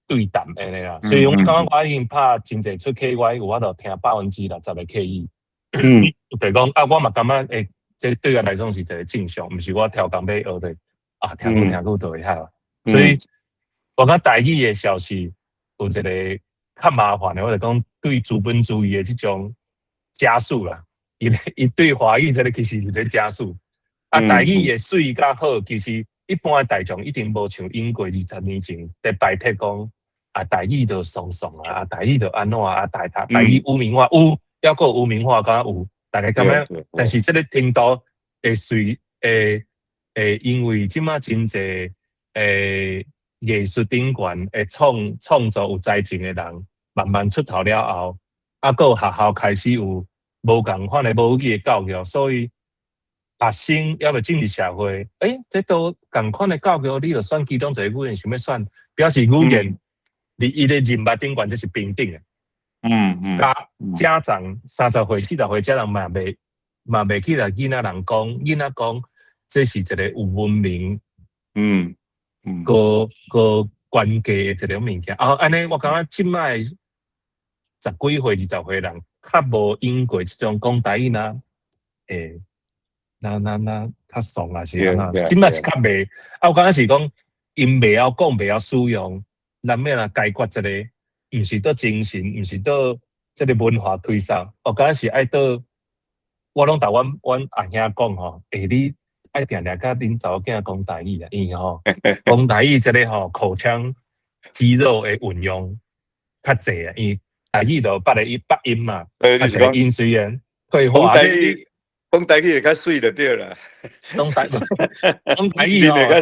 對談按呢啦，所以我感覺我已經拍真濟齣客語，我有法度聽60%的客語。就是講啊，我嘛感覺欸，這對我來講是一個正常，毋是我刁工欲學的啊，聽久聽久就會曉。所以，我感覺台語的消失，有一个較麻煩的，我就講對資本主義的這種加速啦。伊對華語這个其實是咧加速。啊，台語的媠佮好，其實一般的大眾一定無像英國20年前佇排斥講啊，台語就慫慫啊，啊，台語就按怎啊，台語污名化有，猶閣有污名化，敢有，大家感覺，但是這个程度會隨會會因為這馬真濟藝術頂懸會創作有才情的人慢慢出頭了後，啊，閣有學校開始有無仝款的母語的教育，所以學生猶未進入社會，這都仝款的教育，你著選其中一个語言想欲選，表示語言佇伊的人脈頂懸這是平等的。家長30歲、40歲，家長嘛袂去共囡仔人講，囡仔講這是一个有文明、高高關係的一个物件。啊，按呢，我感覺這擺十幾歲、20歲人較無用過這種講台語若，若較慫啊是按怎？這擺是較袂。啊，我感覺是講，𪜶袂曉講，袂曉使用，咱欲按怎解決這个？毋是倒精神，毋是倒這个文化推捒。我感覺是愛倒，我攏逐阮阿兄講吼，你愛定定佮恁查某囝講台語啊，因為吼講台語這个吼口腔肌肉的運用較濟啊，因為台語就捌個音捌音嘛，啊，一個音雖然退化，
講台語會較媠就對啦。
講台語吼，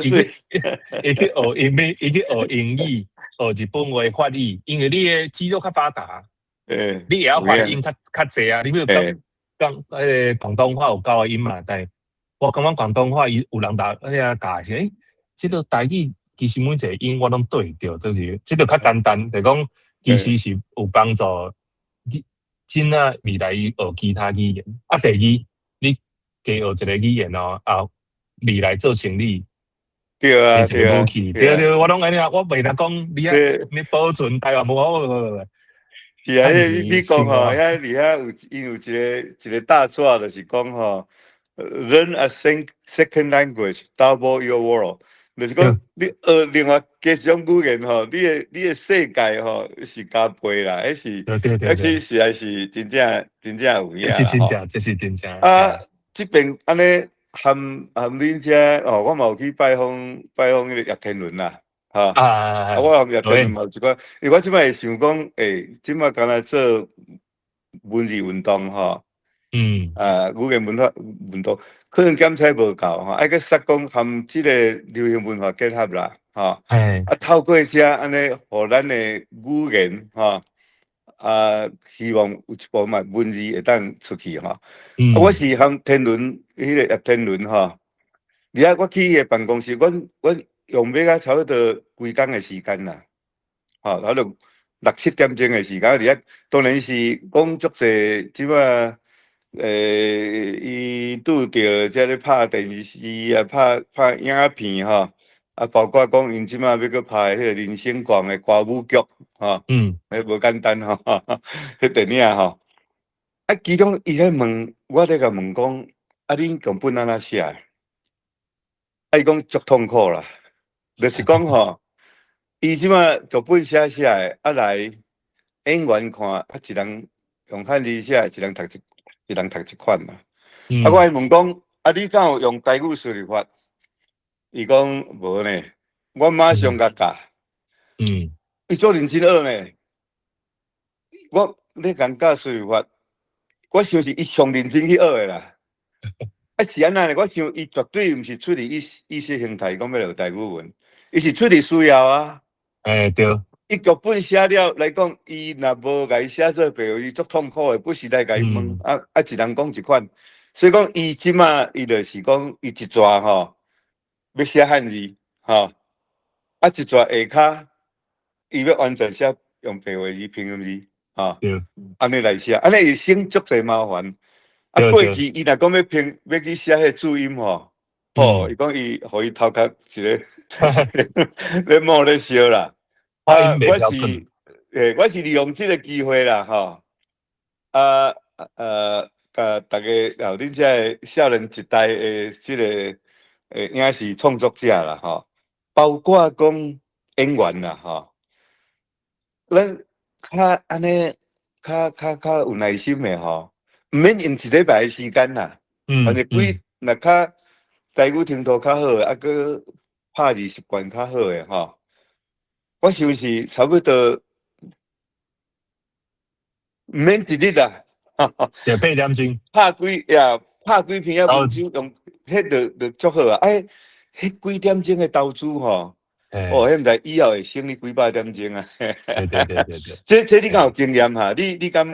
伊去學英語，伊去學英語，學日本話、法語，因為你的肌肉較發達，你會曉發音較濟啊。你比如講講彼个廣東話有九個音嘛，但我感覺廣東話伊有人答彼个教是，這个台語其實每一個音我攏對著，就是這个較簡單，就講其實是有幫助。真啊，未來伊學其他語言。啊，第二，你加學一个語言哦，啊，未來做生理，
對啊，
武器，對對，我攏按呢啊，我袂當講你啊，你保存台灣無好。
是啊，彼美國吼，遐佇遐有𪜶有一個大紙，就是講吼，Learn a second language, double your world，就是講你學另外加一種語言吼，你的世界吼是加倍啦，彼是，彼是實在是真正真正有影。
這是真正，這是真正。
啊，這邊按呢含恁遮哦，我嘛有去拜訪彼个葉天倫啦，吼。啊，我含葉天倫嘛有一寡，因為我這擺會想講，這擺敢若做文字運動吼，啊，語言文化運動可能檢採無夠吼，愛閣煞講含這个流行文化結合啦，吼。啊，透過這按呢，予咱的語言吼，啊，希望有一部分文字會當出去吼。啊，我是含天倫彼个葉天倫吼，而且我去伊的辦公室，阮用欲到差不多規工的時間啦，吼，差不多六七點鐘的時間，佇遐當然是講足濟，這擺伊拄著這咧拍電視啊，拍影片吼，啊，包括講𪜶這擺欲閣拍彼个人生館的歌舞劇，吼，彼無簡單吼，彼電影吼，啊，其中伊咧問，我咧共問講，啊，恁劇本按怎寫？啊，伊講足痛苦啦，就是講吼，伊這擺劇本寫寫的，啊來演員看，啊，一人用漢字寫，一人讀一款啦。啊，我還問講，啊，你敢有用台語輸入法？伊講無呢，我馬上共教。伊做認真學呢。我咧共教輸入法，我想是伊上認真去學的啦。啊，是按怎呢？我想伊絕對毋是出於意識形態，講欲學台語文，伊是出於需要啊。
對。
伊劇本寫了來講，伊若無共伊寫做白話，伊足痛苦的，不時來共伊問，啊啊，一人講一款，所以講伊這馬伊就是講伊一逝吼，欲寫漢字吼，啊一逝下跤，伊欲完全寫用白話字、拼音字，吼，按呢來寫，按呢會省足濟麻煩。啊，過去伊若講欲拼，欲去寫彼注音吼，吼，伊講伊予伊頭殼一个咧冒咧燒啦。啊，我是利用這个機會啦，吼，啊，共逐家，哦，恁遮的少年一代的這个影視創作者啦，吼，包括講演員啦，吼。咱較按呢較較較有耐心的吼，毋免用一禮拜的時間啦。反正幾若較台語程度較好的，啊閣拍字習慣較好的吼，我想是差不多毋免一日啦。
就8點鐘。
拍幾呀，拍幾篇仔文章，用彼就就足好啊！哎，彼幾點鐘的投資吼，哦，彼毋知以後會省你幾百點鐘啊！
對對對對對。
這這你敢有經驗哈？你你敢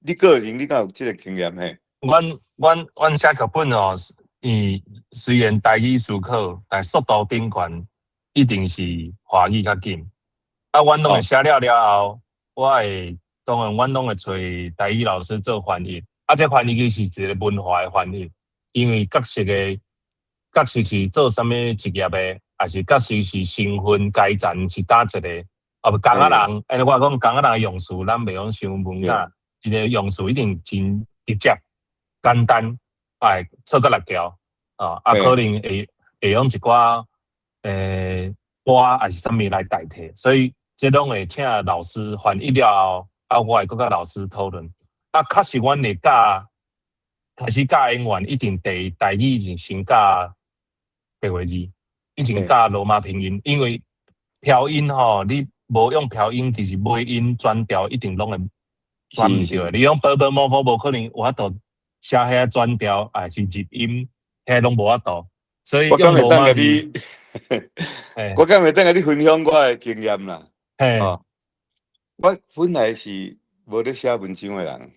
你個人你敢有這個經驗嘿？
阮阮阮寫劇本哦，伊雖然台語思考，但速度頂懸一定是華語較緊。啊，阮攏會寫了了後，我會當然，阮攏會揣台語老師做翻譯。啊，這翻譯其實是一個文化的翻譯，因為角色的角色是做啥物職業的，抑是角色是身份階層是佗一个，啊無工仔人，按呢我講工仔人的用詞，咱袂用傷文雅，伊个用詞一定真直接、簡單，會錯甲六調，啊，啊可能會會用一寡歌抑是啥物來代替，所以這攏會請老師翻譯了後，啊，我會閣佮老師討論。啊，確實，阮會教開始教演員，一定第台語是先教白話字，以前教羅馬拼音，因為飄音吼，你無用飄音，其實尾音轉調一定攏會轉毋對的。你用 ㄅㄆㄇ 無可能有法度寫遐轉調，抑是入音，遐攏無法度。所以
我敢
用羅
會當共
馬字，
你，我敢會當共你分享我的經驗啦。哦，我本來是無咧寫文章的人。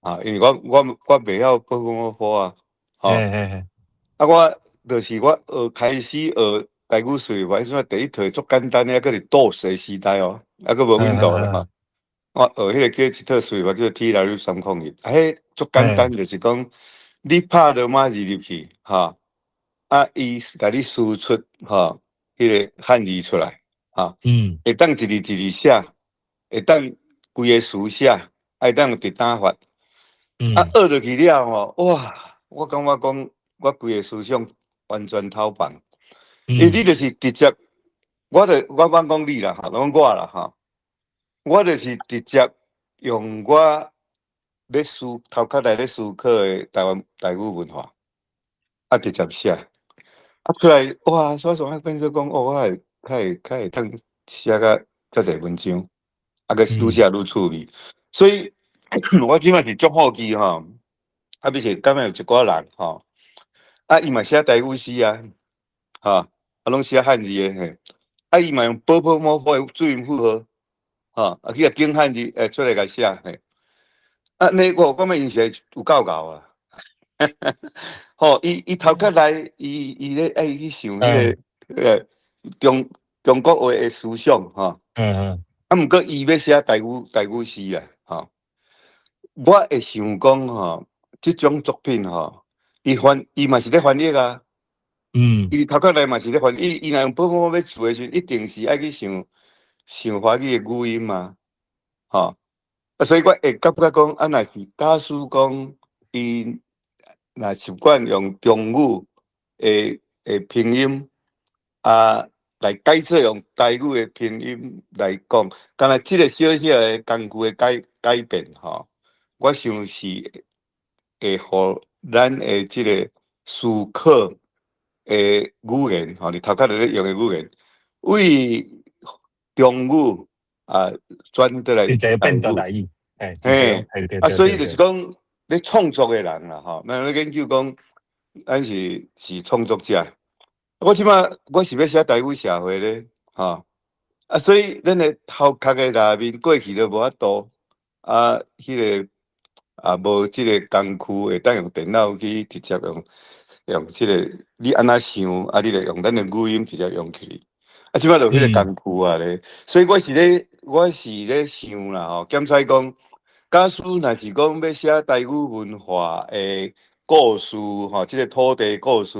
啊，因為我我我袂曉ㄅㄆㄇ啊，吼。啊，我就是我學開始學台語說話，彼陣第一套足簡單的，抑閣是 DOS 的時代哦，抑閣無 Windows 咧吼。我學彼個叫一套輸入法叫做 TW301，啊，彼足簡單，就是講你拍羅馬字入去，吼，啊，伊共你輸出吼，彼個漢字出來，吼，會當一字一字寫，會當規个詞寫，啊，會當用直打法。啊，學落去了吼，哇！我感覺講，我規个思想完全偷放。因為你就是直接，我就我罔講你啦，吼，講我啦，吼，我就是直接用我咧思頭殼內咧思考的台灣台語文化，啊，直接寫，啊出來，哇！所以說變做講，哦，我會較會較會當寫甲遮濟文章，啊，閣愈寫愈趣味。所以，我這擺是足好奇吼，啊，比如敢會有一寡人吼，啊，伊嘛寫台語詩啊，吼，啊，攏寫漢字的嘿，啊，伊嘛用ㄅㄆㄇ的注音符號，吼，啊，去共揀漢字，會出來共寫嘿。啊，呢我感覺𪜶是有夠𠢕啊！吼，伊伊頭殼內，伊伊咧愛去想彼个中中國話的思想吼。啊，毋過伊欲寫台語台語詩啊，吼。我會想講吼，這種作品吼，伊翻伊嘛是咧翻譯啊。伊頭殼內嘛是咧翻譯，伊若用ㄅㄆㄇ欲做的時陣，一定是愛去想想華語的語音啊，吼。啊，所以我會感覺講，啊，若是假使講伊若習慣用中語的的拼音，啊，來改做用台語的拼音來講，敢若這個小小的工具的改改變吼，我想是會予咱的這個思考的語言吼，你頭殼內咧用的語言，為中語啊轉轉來
直接變做台語，
嘿，啊，所以就是講，咧創作的人啦，吼，咱咧研究講，咱是是創作者。我這擺我是欲寫台語社會咧，吼，啊，所以咱的頭殼的內面過去都無法度，啊，彼個啊無這個工具會當用電腦去直接用用這個，你按怎想，啊，你就用咱的語音直接用起。啊，這擺就彼個工具啊咧，所以我是咧，我是咧想啦吼，檢使講，假使若是講欲寫台語文化的故事吼，這個土地故事，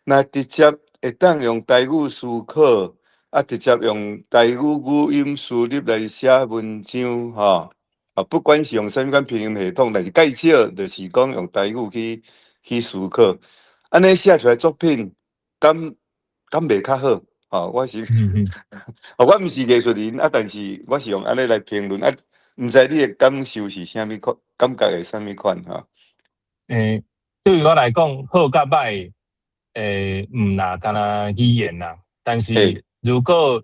若直接會當用台語思考，啊，直接用台語語音輸入來寫文章吼，啊，不管是用啥物款拼音系統，但是介少就是講用台語去去思考，按呢寫出來作品，敢敢袂較好？吼，我是，我毋是藝術人啊，但是我是用按呢來評論啊，毋知你的感受是啥物款，感覺會啥物款吼？
對於我來講，好佮歹，毋若干焦語言啦。但是如果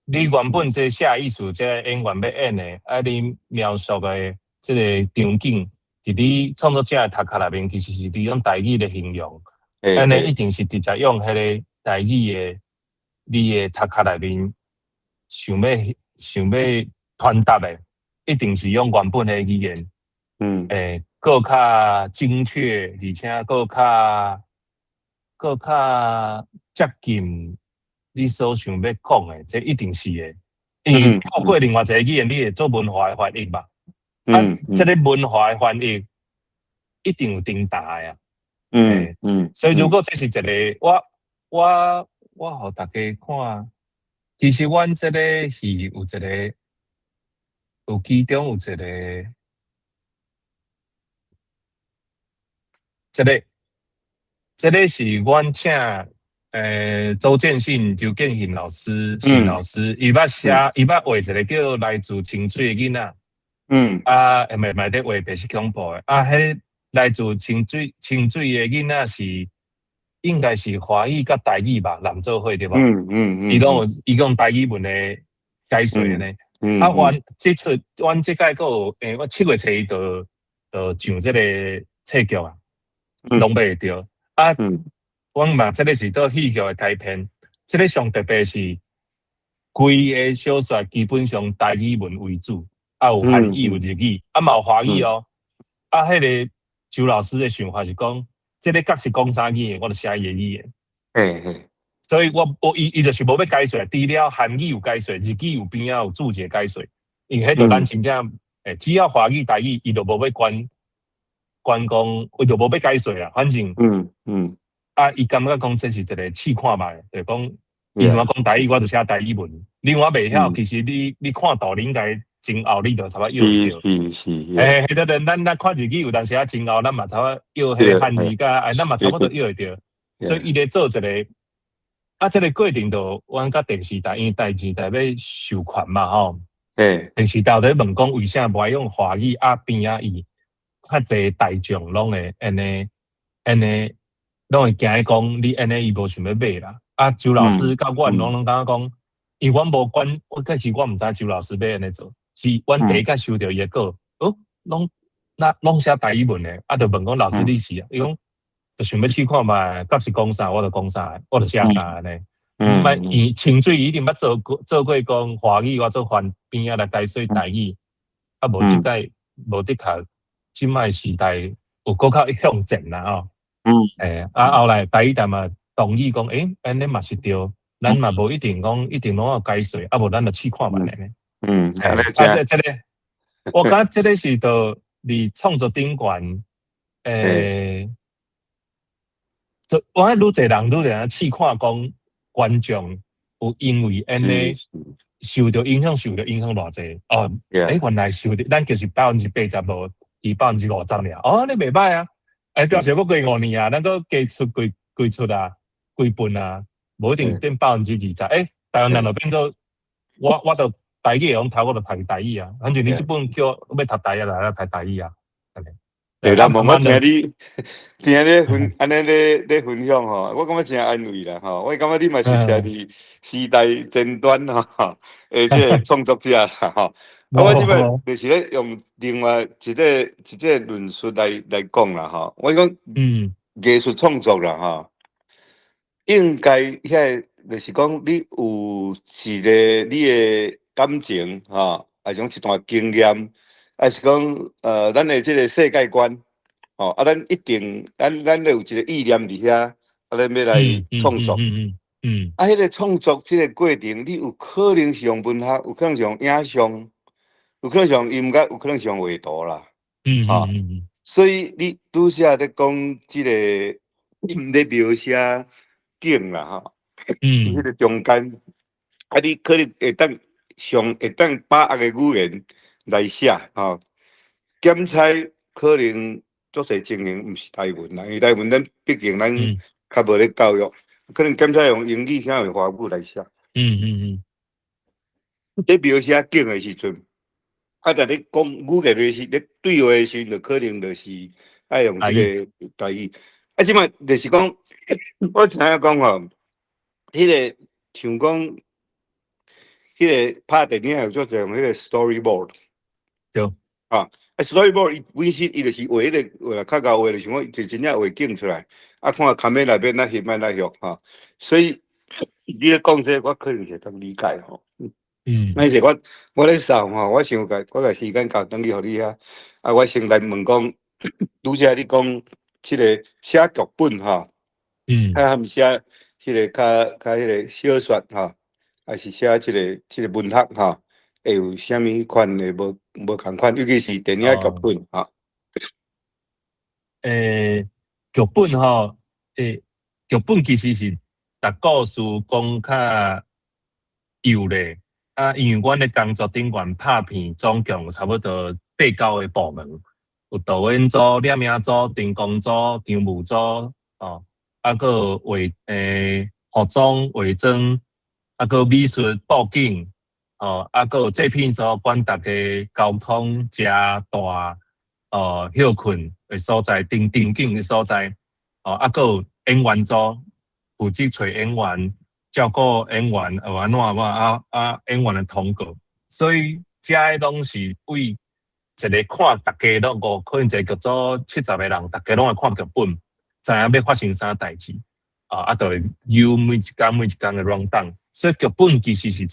你原本這寫意思，這個演員欲演的，啊，你描述的這個場景，佇你創作者的頭殼內面，其實是你用台語咧形容，按呢一定是直接用彼个台語的，你的頭殼內面想欲傳達的，一定是用原本的語言，閣較精確，而且閣較接近你所想欲講的，這一定是的。因為透過另外一个語言，你會做文化的翻譯嘛？啊，這个文化的翻譯一定有重大的啊。所以如果這是一个，我予大家看，其實阮這个戲有一个，有其中有一个，這个是阮請周建信、周建信老師、信老師，伊捌寫，伊捌畫一个叫來自清水的囡仔。啊，會嘛佇畫白色恐怖的。啊，彼來自清水的囡仔是應該是華語佮台語吧，攏做伙對無？伊攏有，伊用台語文的解說呢。啊，阮這齣阮這擺閣有，我7月初一就上這个冊劇啊，攏買會著。啊，阮嘛這个是做戲劇的改編，這个上特別是規个小說基本上台語文為主，啊有韓語有日語，啊嘛有華語哦。啊，彼个周老師的想法是講，這个角色講啥語言，我就寫伊的語言。所以我伊就是無欲解說，除了韓語有解說，日語有邊仔有注解解說，因為彼就咱真正只要華語台語，伊就無欲管管講，伊就無欲解說啦。反正，啊，伊感覺講這是一个試看覓，就是講，伊若講台語，我就寫台語文。另外袂曉，其實你看圖，你應該前後你就差不多臆會著。彼個咱看日語有當時啊，前後咱嘛差不多臆彼個漢字佮，哎，咱嘛差不多臆會著。所以伊咧做一个，啊，這个過程就阮佮電視台，因為電視台欲授權嘛吼。電視台有咧問講，為啥無愛用華語啊邊仔伊較濟大眾攏會按呢按呢，攏會驚講你按呢伊無想欲買啦。啊，周老師佮阮攏感覺講，因為阮無管，我開始我毋知周老師欲按呢做，是阮第一擺收著伊的稿，哦，攏那攏寫台語文的，啊，就問講老師你是啊？伊講就想欲試看覓，角色講啥我就講啥，我就寫啥按呢。毋捌伊清水一定捌做過講華語，我做翻邊仔來解說台語，啊無這擺無的確，這擺時代有閣較向前啦吼。啊後來台語台嘛同意講，按呢嘛是對，咱嘛無一定講一定攏要解說，啊無咱就試看覓呢。啊這個，我感覺這个是著佇創作頂懸，就我愈濟人愈會試看講觀眾有因為按呢受著影響，受著影響偌濟哦。原來受著咱就是80%無，伊50%爾。哦，你袂䆀啊？表示閣過五年啊，咱閣加出幾幾出啊，幾本啊，無一定變20%。台灣人就變做我就台語會曉讀，我就讀台語啊。反正你這本叫我欲讀台語來，讀台語啊。
南夢，我聽你按呢咧分享吼，我感覺誠安慰啦吼。我感覺你嘛是徛佇時代前端吼，的這个創作者啦吼。啊，我這擺就是咧用另外一個論述來講啦吼。我講，藝術創作啦吼，應該遐個就是講你有一個你的感情吼，抑是講一段經驗，抑是講咱的這个世界觀，吼，啊，咱一定，咱有一個意念佇遐，啊，咱欲來創作。啊，彼个創作這个過程，你有可能是用文學，有可能是用影像，有可能是用音樂，有可能是用畫圖啦。吼，所以你拄才咧講這个咧描寫景啦，吼，彼个中間，啊，你可能會當上會當把握的語言來寫，吼，檢採可能足濟情形毋是台文啦，因為台文咱畢竟咱較無咧教育。可能檢查用英語，遐用華語來寫。咧描寫景的時陣，啊，但你講語言的時，咧對話的時陣，就可能就是愛用這个台語。啊，這擺就是講，我知影講吼，彼个像講，彼个拍電影有做用彼个 storyboard。啊，storyboard 伊本身伊就是畫彼个畫較𠢕畫，就是講就真正畫景出來，啊，看卡面內邊哪翕按怎翕吼，所以你咧講這個，我可能會當理解吼。那是我咧送吼，我想共我共時間交轉去予你遐，啊，我先來問講，拄才你講這个寫劇本吼，啊，含寫彼个較較彼个小說吼，還是寫這个文學吼，會有啥物款的無仝款，尤其是電影劇本吼。
劇本吼，劇本其實是逐故事講較幼咧。啊，因為阮的工作頂懸拍片總共差不多八九个部門，有導演組、攝影組、燈光組、場務組，哦，啊，閣有服裝、化妝，啊，閣美術、布景，哦，啊，閣有製片所管逐家交通、食、住，哦，歇睏的所在，定場景的所在，哦，啊，閣有演員組，負責揣演員、照顧演員，有按怎按怎啊啊演員的通告，所以這个攏是為一个看，逐家攏五，可能一個劇組70個人，逐家攏會看劇本，知影欲發生啥代誌，啊啊，就會有每一工每一工的 rundown，所以劇本其實是一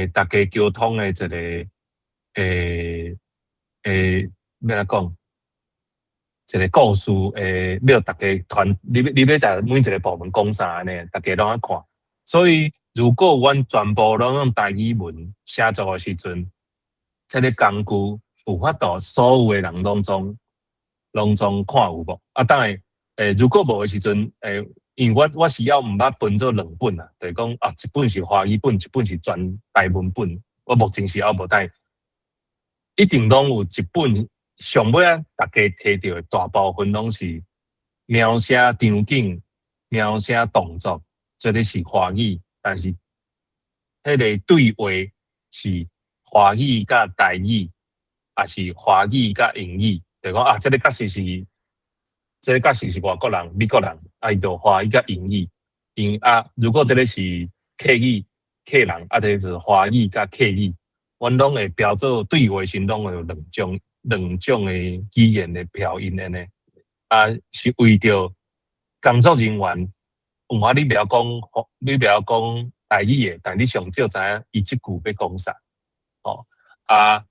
個逐家溝通的一個欲按怎講？一個故事欲逐家團，你欲逐每一個部門講啥按呢，逐家攏愛看。所以如果阮全部攏用台語文寫作的時陣，這个工具有法度所有的人攏總看有無？啊，當然，如果無的時陣，因為我是猶毋捌分做兩本啊，就是講啊，一本是華語本，一本是全台文本。我目前是猶無，但一定攏有一本。上尾仔，逐家提著的大部分攏是描寫場景、描寫動作，這个是華語，但是彼个對話是華語佮台語，抑是華語佮英語，就講啊，這个確實是外國人、美國人，啊，伊就華語佮英語。因啊，如果這个是客語、客人，啊，這就是華語佮客語，阮攏會標做對話時，攏會有兩種的語言的標音按呢，啊，是為著工作人員，有影你袂曉講台語的，但你上少知影伊這句欲講啥，哦，啊，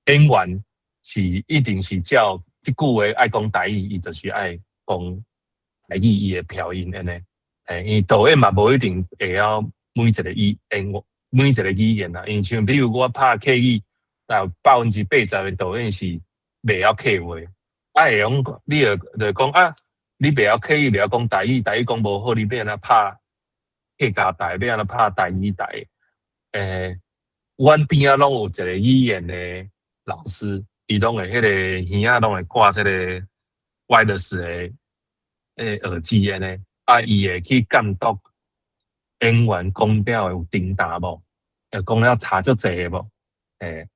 演員是一定是照這句話愛講台語，伊就是愛講台語，伊的標音按呢，因為導演嘛無一定會曉每一个語言，每一个語言啦，因為像比如我拍客語，有80%的導演是袂曉客話，啊會用你就講啊，你袂曉客語，袂曉講台語，台語講無好，你欲按怎拍客家台，欲按怎拍台語台？阮邊仔攏有一个語言的老師，伊攏會彼个耳仔攏會掛這个 wireless 的耳機按呢，啊，伊會去監督演員講了有停頓無？講了差足濟的無？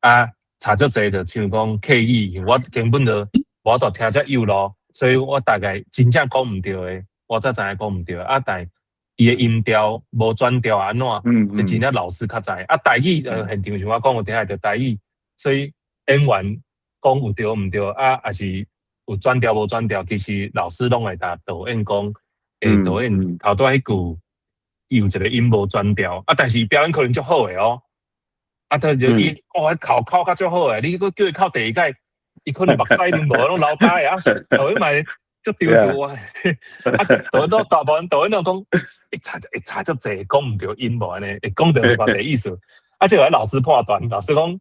啊，差足濟就像講客語，因為我根本就無法度聽遮幼路，所以我大概真正講毋對的，我才知影講毋對。啊，但伊的音調無轉調按怎，這真正老師較知。啊，台語現場像我講有聽會著台語，所以演員講有對毋對，啊，抑是有轉調無轉調，其實老師攏會共導演講，導演頭拄仔彼句有一個音無轉調，啊，但是表演可能足好的哦。啊，對就伊哦，哭哭較足好的，你閣叫伊哭第二擺，伊可能目屎拢無，攏流干的啊。導演嘛足丟丟啊！啊，導演都大部分導演攏講，會差足濟，講毋著音無按呢，會講著偌濟意思。啊，這個老師判斷，老師講，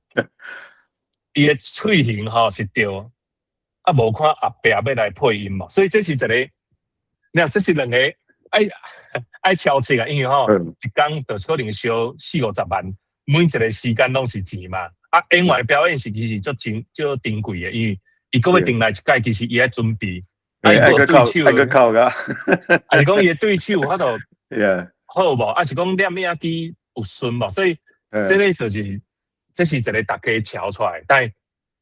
伊的喙型吼是對，啊，無看後壁欲來配音無，所以這是一個，你看這是兩個愛敲切啊，因為吼一工就可能燒四五十萬。每一个時間攏是錢嘛，啊，演員表演是其實足真足珍貴的，因為伊閣欲轉來一擺，其實伊愛準備，啊，伊閣對手，
愛閣哭㗎，
抑是講伊的對手有法度好無？抑是講念影機有順無？所以這个就是，這是一个大家撨出來，但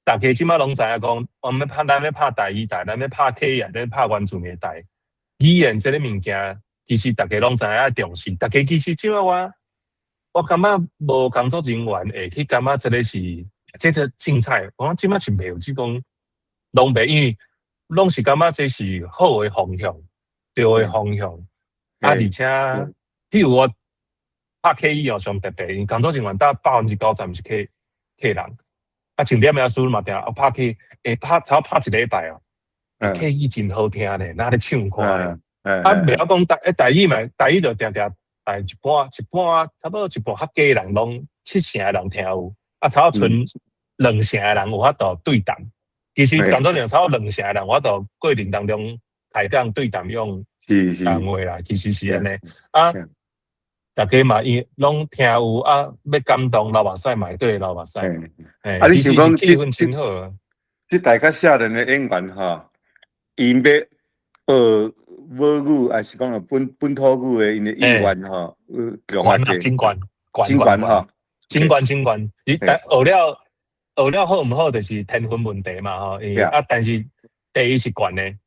大家這擺攏知影講，我們欲拍，咱欲拍台語台，咱欲拍客語，咱欲拍原住民台。語言這个物件，其實大家攏知影愛重視。大家其實這擺我感覺無工作人員會去感覺這个是這個凊彩，我講這擺是袂有這種攏袂，因為攏是感覺這是好的方向，對的方向。啊，而且，譬如我拍客語哦，上特別，因工作人員達90%毋是客客人。啊，像聶老師嘛，定啊拍客，會拍差不多拍一禮拜哦。客語真好聽咧，若咧唱歌咧。啊，袂曉講台，台語嘛，台語就定定台一半，一半差不多一半較低人攏七成的人聽有，啊，差不多賰兩成的人有法度對談。其實工作人員差不多兩成的人有法度過程當中開講對談用談話啦，其實是按呢。啊，大家嘛伊攏聽有啊，欲感動流目屎嘛會對流目屎。
啊，你想講
氣氛真好。
這代較少年的演員吼，𪜶欲學母語，抑是講本土語的𪜶的意願吼，強較濟。
真懸，
真懸吼，
真懸真懸。伊但學了好毋好，就是天分問題嘛吼。啊，但是第一是懸的，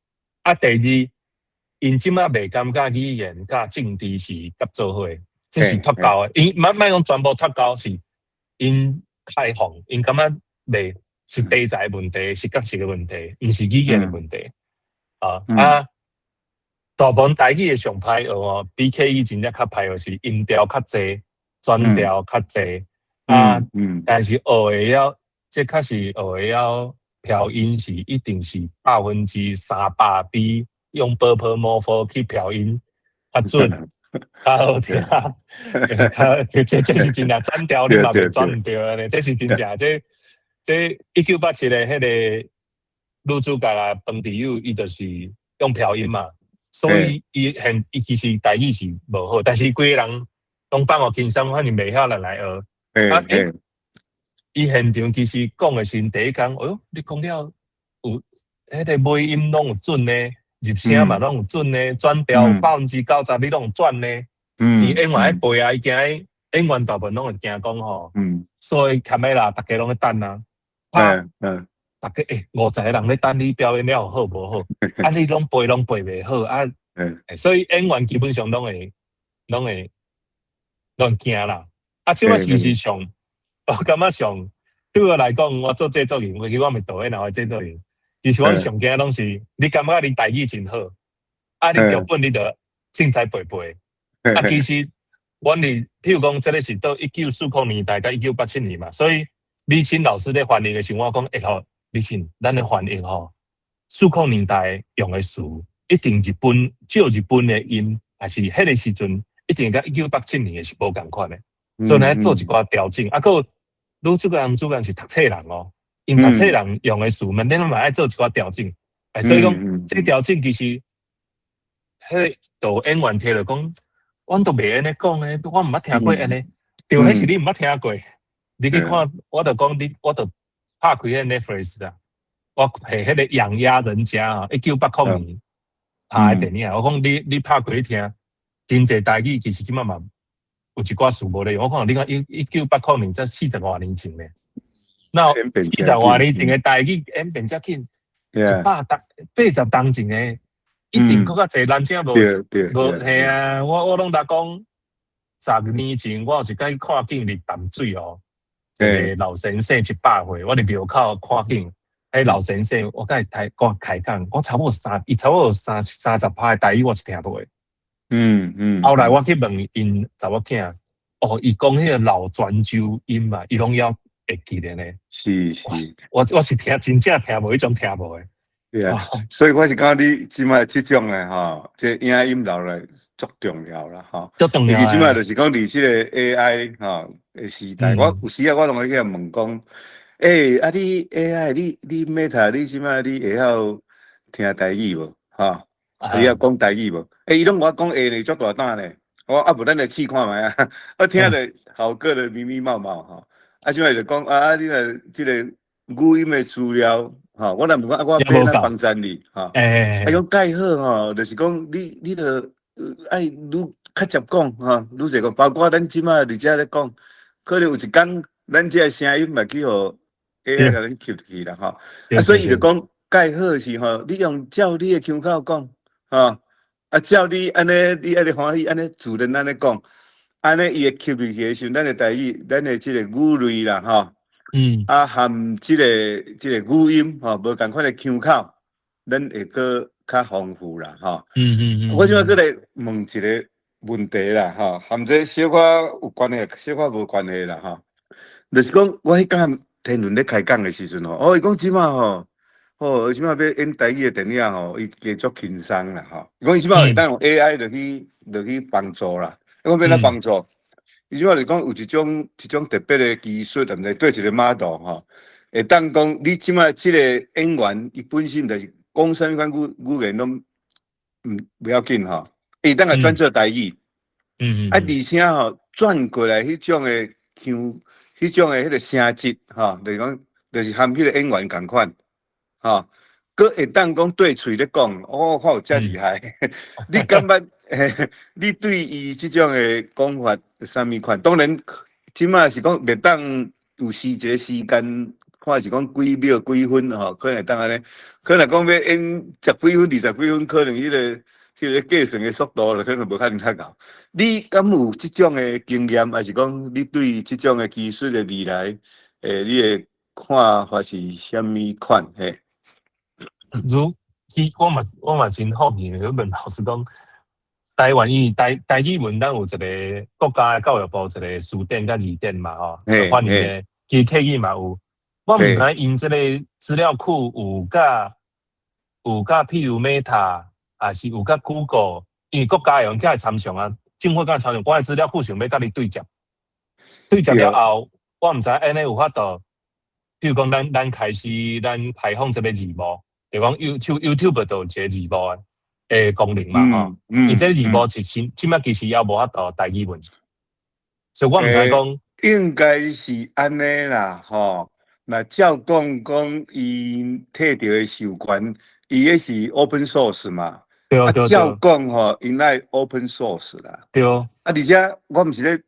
啊，第二，𪜶這擺袂感覺語言佮政治是合做伙，這是脫鈎的。𪜶莫講全部脫鈎，是𪜶開放，𪜶感覺袂是題材問題，是角色的問題，毋是語言的問題。啊啊！大部分台語的上歹學哦，比客語真正較歹學是音調較濟，轉調較濟。啊，但是學會了，這確實學會了飄音是一定是300%比用 ㄅㄆㄇㄈ 去飄音較準，較好聽。較這是真正轉調，你嘛袂轉毋著按呢，這是真正。這1987的彼个女主角啊，彭智友，伊就是用飄音嘛，所以伊其實台語是無好，但是規个人攏放予輕鬆，反正袂曉人來學。啊，伊現場其實講的時，第一工，哎喲，你講了有彼个尾音攏有準呢，入聲嘛攏有準呢，轉調90%你攏有轉呢。伊演員愛背啊，伊驚演員大部分攏會驚講吼，所以卡梅拉逐家攏咧等啊，逐家欸50個人咧等你表演了好無好？啊，你攏背攏背袂好啊，所以演員基本上攏會驚啦。啊，這擺事實上，我感覺上對我來講，我做製作人，尤其我毋是導演，也是製作人，其實阮上驚攏是，你感覺你台語真好，啊，你劇本你著凊彩背背，啊，其實阮佇譬如講，這个是佗1940年代佮1987年嘛，所以李沁老師咧翻譯的時，我講欸吼，李沁，咱咧翻譯吼，四空年代用的詞，一定日本照日本的音，抑是彼个時陣，一定佮1987年的是無仝款的，所以咱做一寡調整。啊，閣有女主角男主角是讀冊人哦，𪜶讀冊人用的詞，嘛，咱嘛愛做一寡調整。欸，所以講，這個調整其實，彼个導演員聽著講，阮都袂按呢講咧，我毋捌聽過按呢。對，彼是你毋捌聽過。你去看，我著講你，我著拍開彼 Netflix 啊，我摕彼个養鴨人家啊，1980年拍的電影，我講你拍開去聽，真濟台語其實這擺嘛有一寡詞無咧用。我講你看1980年才四十外年前咧，那四十外年前的台語演變遮緊，180年前的，一定閣較濟，咱遮無無嘿啊！我攏逐講，10年前我有一擺去看景佇淡水哦，一个老先生100歲，我佇廟口看景，彼老先生我共伊開講開講，我差不多三，伊差不多30%的台語我是聽無的。後來我去問𪜶查某囝，哦，伊講彼个老泉州音嘛，伊攏猶會記得呢。我是聽真正聽無彼種聽無的。
對啊，所以我是感覺你這擺這種的吼，這影音留來足重要啦，吼。
足重要。
尤其這擺就是講佇這个 AI 吼的時代，我有時啊我攏會去問講，欸，啊你 AI 你 Meta 你這擺你會曉聽台語無？吼，會曉講台語無？欸，伊攏共我講會呢，足大膽呢。我啊無咱來試看覓啊，我聽著效果就密密麻麻吼。啊，這擺就講啊，你若這个語音的資料。吼，我若問講啊，我欲按怎幫贊你，吼，啊，講蓋好吼，就是講你著愛愈較捷講吼，愈濟講，包括咱這馬佇遮咧講，可能有一工咱這个聲音嘛去予 AI 共咱吸去啦，吼，啊，所以伊就講蓋好是吼，你用照你的腔口講，吼，啊，照你按呢，你按呢歡喜，按呢自然按呢講，按呢伊會吸入去的時陣，咱的台語，咱的這個語彙啦，吼。啊，含這個語音吼，無仝款的腔口，咱會閣較豐富啦，吼。我這擺閣來問一個問題啦，吼，含這小可有關係，小可無關係啦，吼。就是講，我彼工天倫咧開講的時陣吼，哦，伊講這馬吼，吼，這馬欲演台語的電影吼，伊加足輕鬆啦，吼。伊講伊這馬會當用 AI 落去幫助啦，伊講欲按怎幫助？伊這馬就講有一種特別的技術，毋知對一個 model 吼，會當講你這馬這個演員，伊本身就是講啥物款語言攏毋袂要緊吼，伊會當來轉做台語，啊，而且吼轉過來彼種的腔，彼種的彼個聲質吼，就是講就是含彼個演員仝款，吼，閣會當講對喙咧講，哦，看有遮厲害，你感覺你對伊這種的講法啥物款？當然，這馬是講袂當有時一個時間，看是講幾秒幾分吼，可能會當按呢。可能講欲演十幾分、20幾分，可能彼個計算的速度就可能無可能較𠢕。你敢有這種的經驗，抑是講你對這種的技術的未來，你的看法是啥物款？嘿？
如其我嘛真好奇，問老師講，台灣伊台語文，咱有一個國家的教育部一個辭典佮字典嘛吼，翻譯的，其實客語嘛有。我毋知𪜶這個資料庫有佮譬如 Meta，抑是有佮 Google，因為國家會用起來參詳啊，政府共參詳，我的資料庫想欲佮你對接，對接了後，我毋知按呢有法度，譬如講咱開始咱開放這個字幕，就講 YouTube 就有一個字幕的功能嘛吼，伊這個字幕是這馬其實猶無法度台語文，所以我毋知講，
應該是按呢啦，吼。若照講講，伊摕著的授權，伊彼是 open source 嘛。
對對。
啊，照講吼，𪜶愛 open source 啦。啊，而且我毋是咧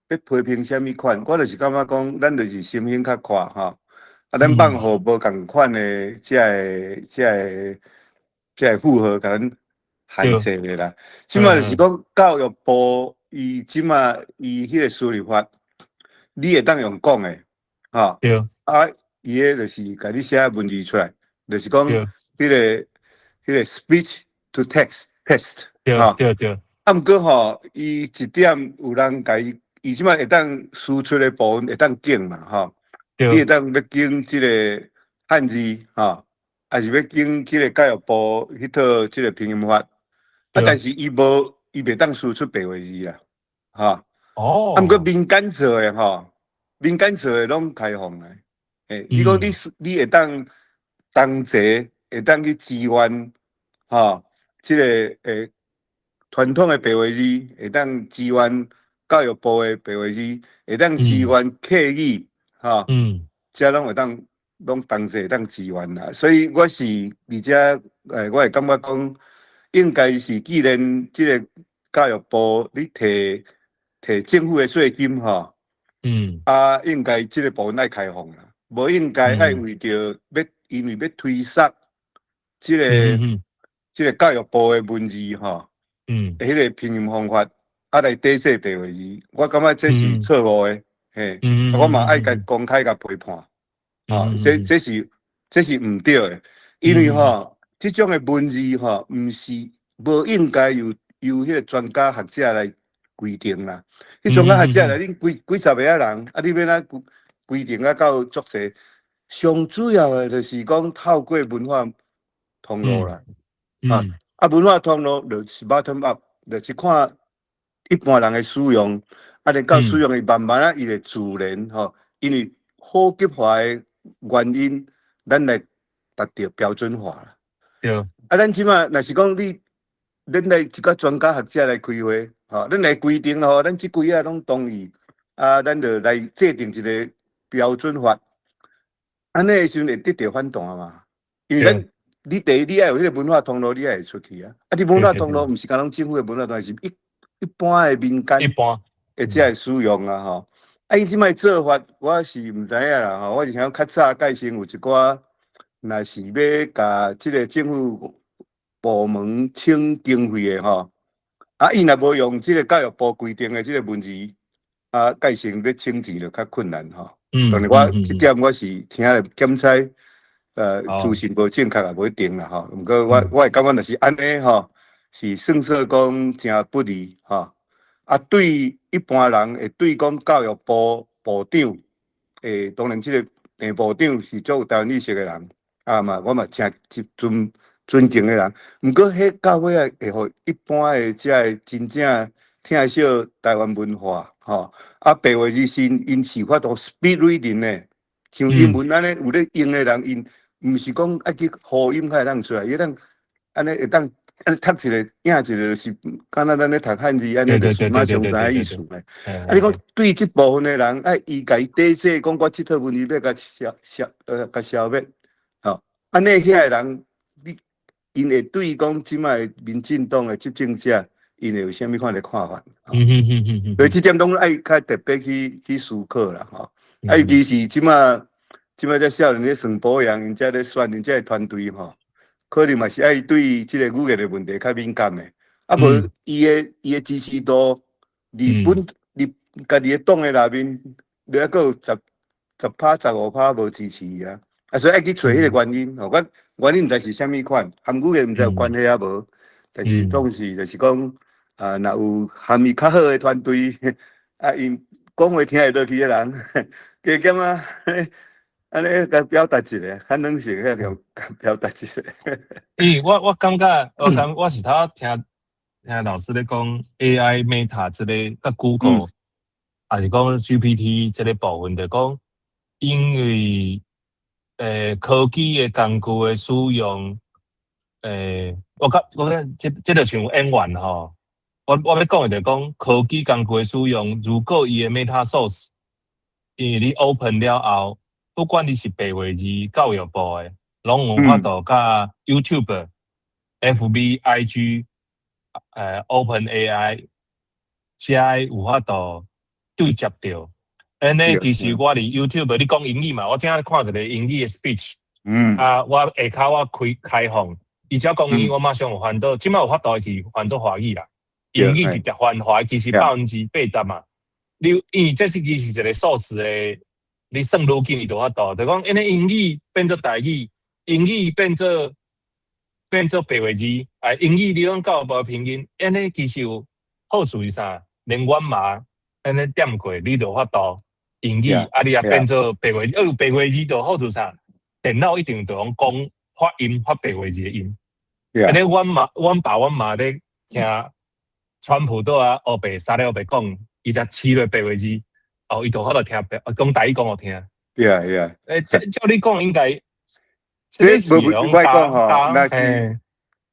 欲批評啥物款，我就是感覺講，咱就是心胸較闊吼。啊，咱放予無仝款的這個負荷，共咱限制的啦。這馬就是講教育部，伊這馬伊彼個輸入法，你會當用講的，吼。啊，伊彼就是共你寫文字出來，就是講彼個 speech to text，
對對對。
啊，毋過吼，伊一點有人共伊，伊這馬會當輸出的部分會當揀嘛，吼。你會當欲揀這個漢字，吼，抑是欲揀這個教育部彼套這個拼音法。啊，但是伊無，伊袂當輸出白話字啦，吼。啊，毋過民間做的吼，民間做的攏開放的。欸，你講你會當同齊會當去支援，吼，這個傳統的白話字會當支援教育部的白話字，會當支援客語，吼，這攏會當攏同齊會當支援啦。所以我是而且我會感覺講，應該是既然這個教育部你提提政府的稅金吼，啊，應該這個部分愛開放啦。無應該愛為著欲，因為欲推捒這個教育部的文字吼，彼個拼音方法，啊來抵制白話字，我感覺這是錯誤的，嘿，我嘛愛共公開共批判，吼，這是毋對的，因為吼，這種的文字吼，毋是無應該由彼個專家學者來規定啦，彼專家學者內面幾幾十個仔人，啊，你欲按怎規定啊到足濟，上主要的就是講透過文化通路啦，啊文化通路就是 bottom up，就是看一般人的使用，啊，然後使用伊慢慢啊，伊會自然吼，因為普及化的原因，咱來達到標準化啦。啊，咱這馬若是講你，咱來一個專家學者來開會，吼，咱來規定吼，咱這幾仔攏同意，啊，咱就來制定一個標準法。按呢的時陣會得著反彈嘛？因為咱你第一你愛有彼個文化通路，你愛會出去啊！啊，你文化通路毋是干焦政府的文化通路，是一般的民間
一般
會才會使用啊吼。啊，𪜶這擺做法，我是毋知影啦吼。我是聽較早蓋先有一寡，若是欲共這个政府部門請經費的吼，啊，伊若無用這个教育部規定的這个文字，啊，蓋先欲請錢就較困難吼。當然我這點我是聽來檢採，資訊無正確也無一定啦吼。毋過我會感覺若是按呢吼，是算說講誠不利吼。啊，對一般人會對講教育部部長，當然這个鄭部長是足有台灣意識的人，啊嘛，我嘛誠尊敬的人。毋過，彼到尾仔會予一般的遮个真正疼惜台灣文化，吼，啊，白話字是𪜶是有法度 speed reading 的，像英文按呢有咧用的人，𪜶毋是講愛去呼音才會當出來，伊會當按呢會當按呢讀一个，影一个就是敢若咱咧讀漢字按呢，就是馬上知影意思咧。啊，你講對這部分的人，愛伊共伊底說講我這套文字欲共消消共消滅，吼，按呢遐个人，你𪜶會對講這擺民進黨的執政者，𪜶會有啥物款的看法？所以這點攏愛較特別去思考啦，吼。啊，尤其是這擺這少年咧算保養，𪜶遮咧選𪜶遮的團隊吼，可能嘛是愛對這个語言的問題較敏感的。啊，無伊的支持度，佇本佇家己的黨的內面，你抑閣有10趴、15趴無支持伊啊。啊，所以愛去揣彼个原因，吼，我原因毋知是啥物款，含語言毋知有關係抑無，但是總是就是講，啊，若有含伊較好的團隊，啊，𪜶講話聽會落去的人，加減啊，按呢共表達一下，較軟性遐共表達一下。
欸，我感覺，我感我是頭聽聽老師咧講 AI Meta 這个佮 Google，抑是講 GPT 這个部分，就講因為科技的工具的使用，我感這這就像演員吼，我欲講的就講科技工具的使用，如果伊的 Meta Source，因為你 open 了後，不管你是白話字、教育部的，攏有法度佮 YouTube、FB、IG、Open AI，遮有法度對接著。按呢，其實我佇 YouTube，你講英語嘛，我正看一个英語的 speech，啊，我下跤我開開放，伊只要講英語，我馬上有翻到，這擺有法度是翻做華語啦，英語直接翻華語，其實80%嘛。你因為這是其實一个 source 的，你算愈緊伊就有法度，就講因為英語變做台語，英語變做白話字，啊，英語你攏教育部拼音，按呢其實有好處是啥？連阮媽按呢點過，你就有法度英語，啊，你也變做白話字，啊，有白話字就好處啥？電腦一定就用講發音發白話字的音。按呢，阮媽、阮爸、阮媽咧聽川普倒啊，烏白啥咧烏白講，伊就試落白話字，哦，伊就法度聽白，講台語講予聽。 欸，照你講應該，
這無我講吼，若是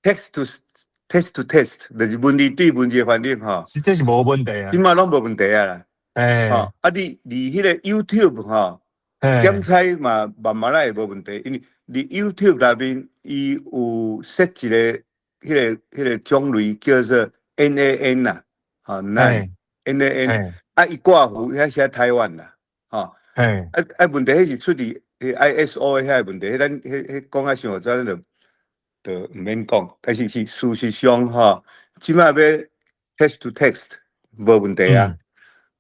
text to text，就是文字對文字的翻譯吼，
是這是無問題啊。
這擺攏無問題啊啦。吼，啊你佇彼个 YouTube 吼，檢採嘛慢慢仔會無問題，因為佇 YouTube 內面伊有設一个彼個種類叫做 NaN 啦，吼，NaN NaN，啊伊掛符遐寫台灣啦，吼，啊問題彼是出佇 ISO 的遐個問題，彼咱彼彼講較傷複雜，咱就毋免講。但是是事實上吼，這擺欲 text to text 無問題啊。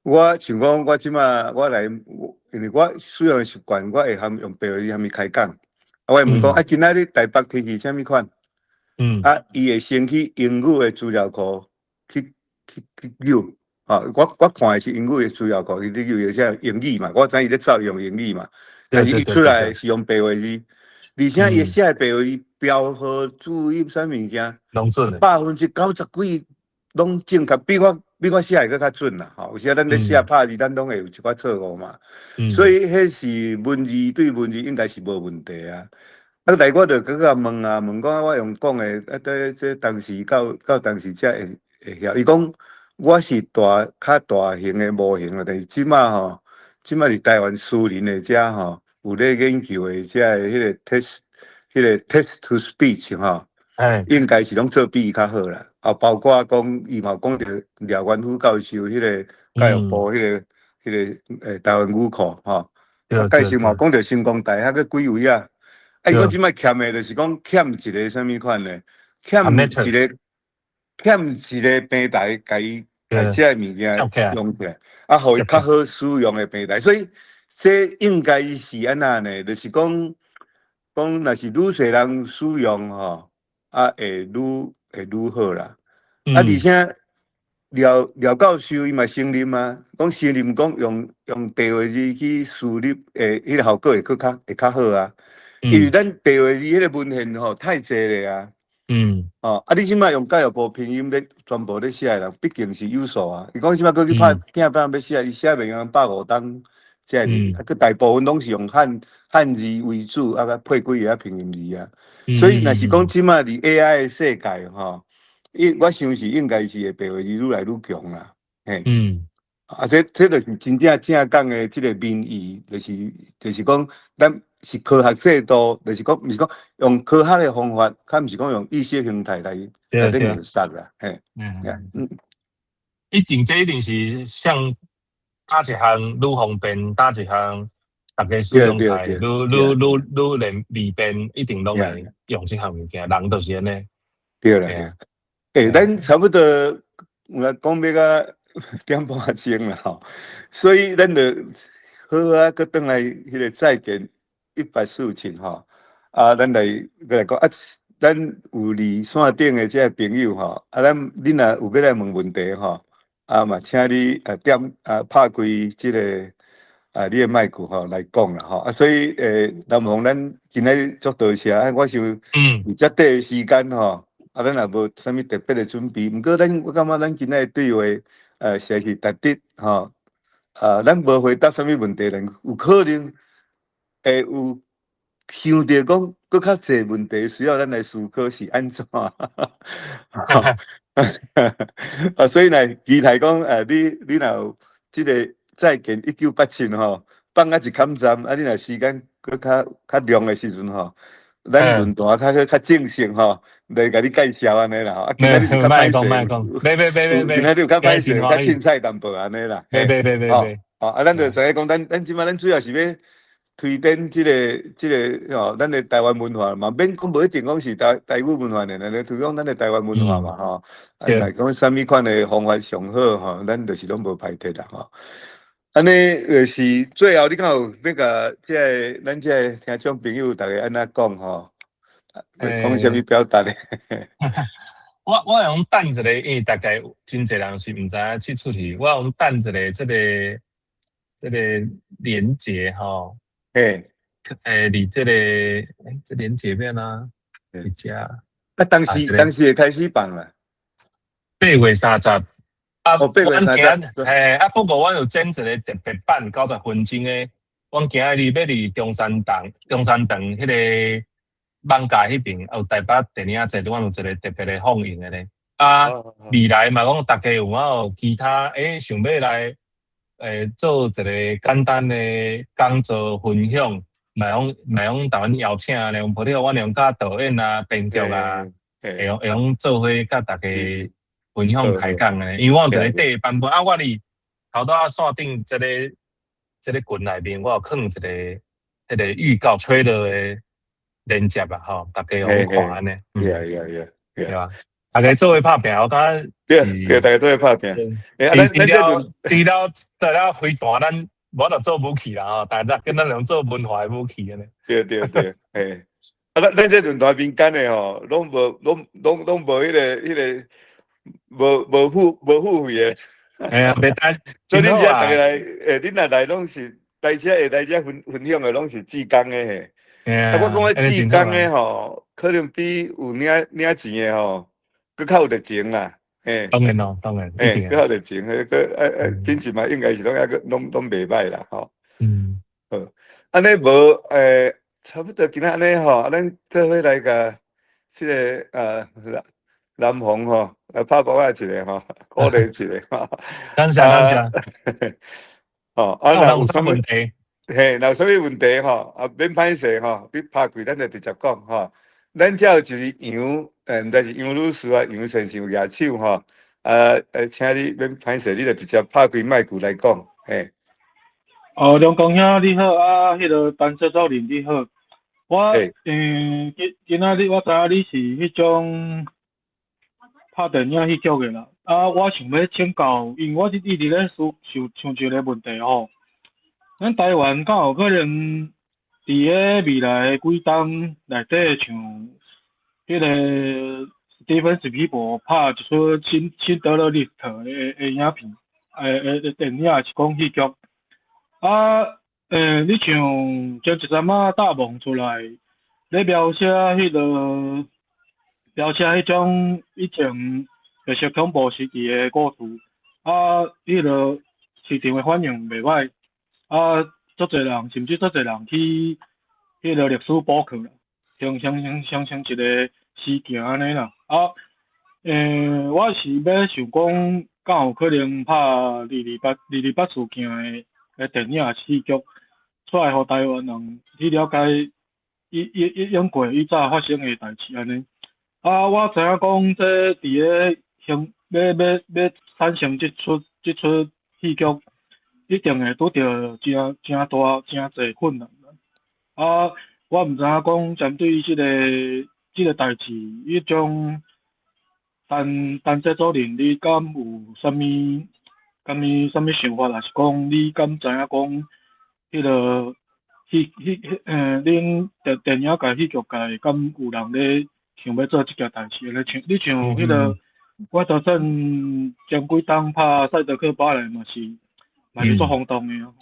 我像講，我這擺我來，因為我使用的習慣，我會含用白話字含伊開講。啊，我會問講，啊，今仔日台北天氣啥物款？啊，伊會先去英語的資料庫去耆。啊，我看的是英語的資料庫，伊咧耆，寫英語嘛，我知伊咧走用英語嘛。但是伊出來是用白話字，而且伊寫的白話字標號、注音啥物件，90%幾攏正確，比我寫的閣較準啦。吼，有時咱咧寫拍字，咱攏會有一寡錯誤嘛。所以彼是文字對文字應該是無問題啊。啊，來我就閣共問啊，問講我用講的，啊，這當時到當時才會曉。伊講我是大較大型的模型啦，但是這擺吼，這擺佇台灣私人的遮吼，有咧研究的這个彼个 text，彼个 text to speech 吼，應該是攏做比伊較好啦。啊，包括講伊嘛有講著廖元甫教授彼个教育部彼个台灣語庫吼，介紹嘛講著成功大學閣幾位啊。啊，伊講這擺欠的就是講欠一个啥物款呢？欠一個平台，共伊共這个物件用起來，啊，予伊較好使用的平台。所以這應該是按怎呢？就是講講，若是愈濟人使用吼，啊，會愈好啦。啊，而且廖教授伊嘛承認啊，講承認講用白話字去輸入，彼個效果會閣較好啊。因為咱白話字彼個文獻吼太濟了啊。哦，啊，你這擺用教育部拼音咧，全部咧寫的人，畢竟是有數啊。伊講這擺閣去拍拼拼欲寫，伊寫袂用150冬這個字，啊，閣大部分攏是用漢字為主，啊，閣配幾个拼音字啊。所以，若是講這擺佇 AI 的世界吼，我想是應該是會白話字愈來愈強啦。嘿。啊，這就是真正正港的這个民意，就是講咱是科學制度，就是講毋是講用科學的方法，較毋是講用意識形態來咧扼殺啦，嘿。
一定這一定是像打一項愈方便，打一項逐家使用起來愈利便，一定攏會用這項物件，人就是按呢。
對啦對。欸，咱差不多有來講欲到點半鐘啦吼，所以咱就好好啊，閣轉來彼个再見147吼，啊，咱來閣來講啊，咱有佇線頂的這个朋友吼，啊，咱你若有欲來問問題吼，啊嘛，請你啊點啊拍開這个啊你的麥克吼來講啦吼，啊，所以南宏咱今仔日足多謝，啊，我想佇遮短的時間吼，啊，咱也無啥物特別的準備，毋過咱我感覺咱今仔的對話，實在是值得吼，啊，咱無回答啥物問題，但有可能會有想著講閣較濟問題需要咱來思考是按怎。啊，所以呢，期待講，你若有這个再見1987吼，放啊一坎站，啊，你若時間閣較長的時陣吼，咱論壇較閣較正式吼，來共你介紹按呢啦。啊，今仔日是較歹勢，
袂袂袂袂
今仔日有較歹勢，較凊彩淡薄按呢啦。
袂袂袂袂袂。
哦，啊，咱就使講，咱這擺咱主要是欲推展這个吼，咱的台灣文化嘛，免講無一定講是台語文化爾，爾推廣咱的台灣文化嘛吼。啊，來講啥物款的方法上好吼，咱就是攏無排斥啦吼。按呢，就是最後你敢有欲共這个咱這个聽眾朋友逐家按怎講吼？講啥物表達咧？
我會用等一下，因為大概真濟人是毋知影這齣戲，我用等一下這個連結吼。佇這個欸，這連結欲按怎？佇遮。
啊，當時會開始放啦。
8月30。啊，
哦，8月30。
嘿，啊，不過阮有剪一个特別版90分鐘的，阮今仔日欲佇中山堂彼个網架彼爿，有台北電影節，阮有一个特別的放映的咧。啊，未來嘛講逐家有法有其他欸想欲來做一个簡單的講座分享，嘛會用共阮邀請咧，無咧阮用佮導演啊、編劇啊，會用做伙佮逐家分享開講的。因為我有一個短版本，啊，我佇頭拄仔線頂這個群內面，我有放一个彼个預告 trailer 的連結啊，吼，逐家會用看按呢。對吧？逐家做伙拍拚，我感覺。
對，對，逐家做伙拍拚。
除了飛彈，咱無法度做武器啦吼，但是跟咱用做文化的武器按呢。
對對對，嘿。啊，咱這論壇民間的吼，攏無，攏無彼個，無付費的。
嘿啊，袂單。
所以恁遮逐家來，恁若來攏是來遮會來遮分享的，攏是志工的嘿。啊，我講彼志工的吼，可能比有領錢的吼，閣較有熱情啦。嘿。
當然咯，當然。
嘿，閣較有熱情，彼個品質嘛，應該是攏猶閣攏袂䆀啦，吼。好，按呢無差不多今仔按呢吼，啊，咱做伙來共這个南宏吼，來拍噗仔一下吼，鼓勵一下吼。
感謝感謝。
吼，啊，若有啥
問題？
嘿，若有啥物問題吼，啊，免歹勢吼，你拍開咱就直接講吼。咱遮有一個楊，毋知是楊女士啊，楊先生有舉手吼，啊，請你免歹勢，你就直接拍開麥克來講，嘿。
哦，梁公兄你好，啊，彼个陳製作人你好，我今今仔日我知影你是彼種拍電影戲劇的啦，啊，我想欲請教，因為我一直咧思想想一個問題吼，咱台灣敢有可能佇咧未來的幾冬內底像彼个史蒂芬史匹柏拍一齣辛德勒 list 的影片，的電影，還是講戲劇？啊，你像前一陣仔大夢出來，咧描寫彼个描寫彼種以前白色恐怖時期的故事，啊，彼个市場的反應袂歹，啊，足濟人甚至足濟人去彼个歷史補課啦，形成形形成一個事件按呢啦。啊，我是欲想講，敢有可能拍二二八事件的電影戲劇出來，予台灣人去了解以以以往過以早發生的代誌按呢。啊，我知影講這佇咧行欲欲欲產生這齣戲劇，一定會拄著誠誠大誠濟困難啦。啊，我毋知影講針對這個代誌，彼種陳陳製作人，你敢有啥物啥物啥物想法，抑是講你敢知影講彼个戲戲恁電電影界、戲劇界，敢有人咧想欲做這件代誌？咧像你像彼个，我就算前幾冬拍《賽德克巴萊》嘛是足轟動的啊！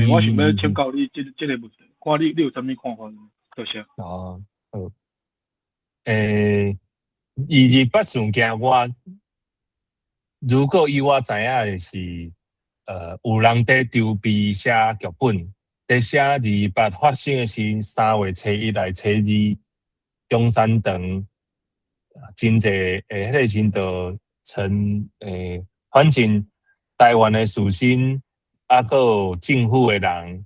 我想欲請教你這個問題，看你有啥物看法？多謝。
哦，好。二二八事件，我如果以我知影的是，有人佇籌備寫劇本，佇寫二二八發生的時，3月初1來初二，中山堂真濟彼个時陣就陳反正台灣的士紳，啊，閣有政府的人，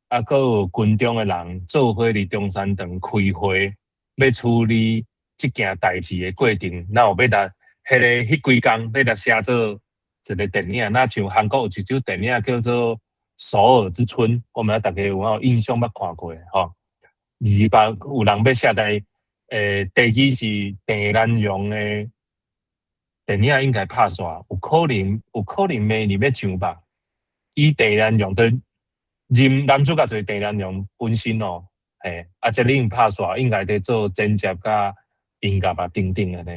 啊，閣有軍中的人，做伙佇中山堂開會，欲處理這件代誌的過程，若有欲來彼个彼幾工欲來寫做一个電影，若像韓國有一齣電影叫做《首爾之春》，我毋知逐家有無印象捌看過吼。二二八有人欲寫，但地基是鄭南榕的電影應該拍煞，有可能明年欲上吧。以鄭南榕的任男主角就是鄭南榕本身哦，嘿，啊，這已經拍煞，應該佇做剪接佮音樂啊等等按呢。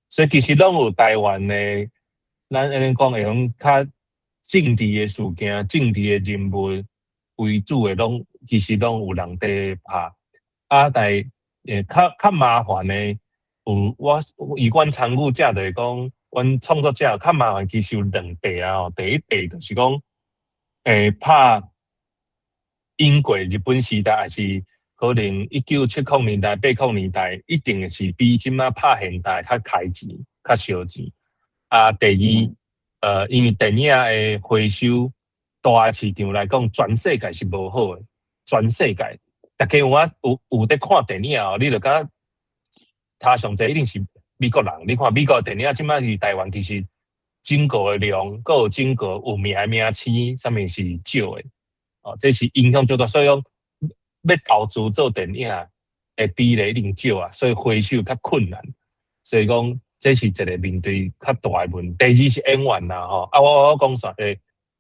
所以其實攏有台灣的，咱按呢講會用較政治的事件、政治的人物為主的，攏其實攏有人佇拍。啊，但較較麻煩的，有我以阮參與者就是講，阮創作者較麻煩，其實有兩塊啊吼。第一塊就是講，拍英國日本時代，還是可能1970年代、80年代，一定是比這馬拍現代較開錢、較燒錢。啊，第二，因為電影的回收大市場來講，全世界是無好的，全世界。逐家有影有佇看電影哦，你就感覺他上濟一定是美國人。你看美國電影這馬佇台灣，其實整個的量，閣有整個有名的名星，啥物是少的。哦，這是影響最大。所以講，欲投資做電影的比例一定少啊，所以回收較困難。所以講，這是一個面對較大的問題。第二是演員啦，吼啊，我講煞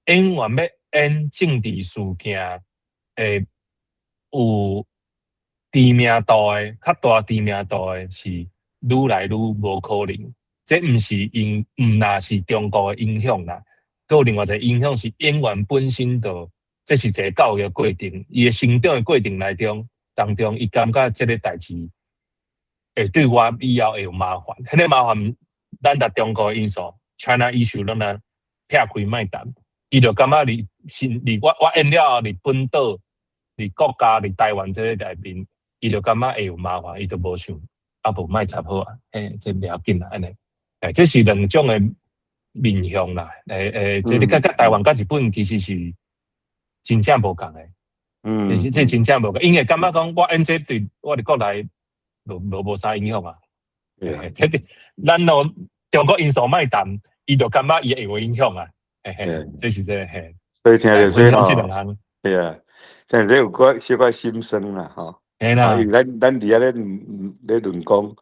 演員欲演政治事件，有知名度的，較大知名度的是愈來愈無可能。這毋是因，毋若是中國的影響啦，閣有另外一個影響是演員本身就，這是一個教育過程，伊的成長的過程內中當中，伊感覺這个代誌會對我以後會有麻煩。彼个麻煩，咱逐中國的因素，China issue 攏來撇開莫談，伊就感覺佇新佇我演了後，佇本島、佇國家、佇台灣這个內面，伊就感覺會有麻煩，伊就無想，啊無莫插好啊，嘿，這袂要緊啦，按呢，這是兩種的面向啦，這你佮台灣佮日本其實是真正無仝的。其實這真正無，𪜶會感覺講我演這對我佇國內無啥影響啊。這對咱喏中國因素莫談，伊就感覺伊會有影響啊。嘿嘿，這是這個嘿。
所以聽著這
這兩項。
對啊，聽這有寡小可心酸啦，吼。
嘿啦。
因為咱佇遐咧論講，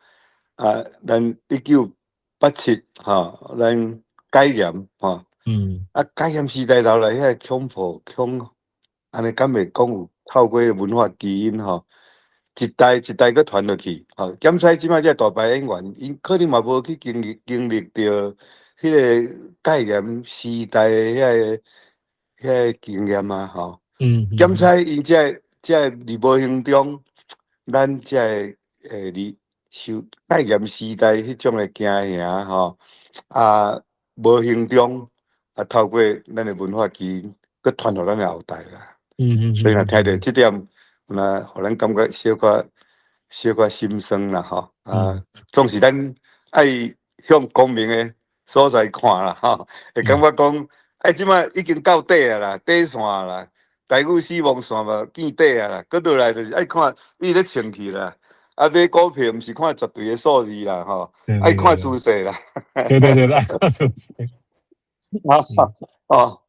啊，咱1987吼，咱解嚴吼，啊，解嚴時代留來遐恐怖恐，按呢敢會講有透過文化基因吼，一代一代閣傳落去，吼。減使這擺這大牌演員，𪜶可能嘛無去經歷著彼個解嚴時代的遐個經驗啊，吼。減使𪜶這個佇無形中，咱這個佇受解嚴時代彼種的驚嚇吼，啊，無形中啊，透過咱的文化基因，閣傳予咱的後代啦。所以若聽著這點，若予咱感覺小可心酸啦，吼。啊，總是咱愛向光明的所在看啦，吼，會感覺講，哎，這擺已經到底啊啦，底線啦，台語死亡線嘛見底啊啦，閣落來就是愛看伊咧穿去啦。啊，買股票毋是看絕對的數字啦，吼，愛看趨勢啦。
對對對，愛看趨勢。
哦，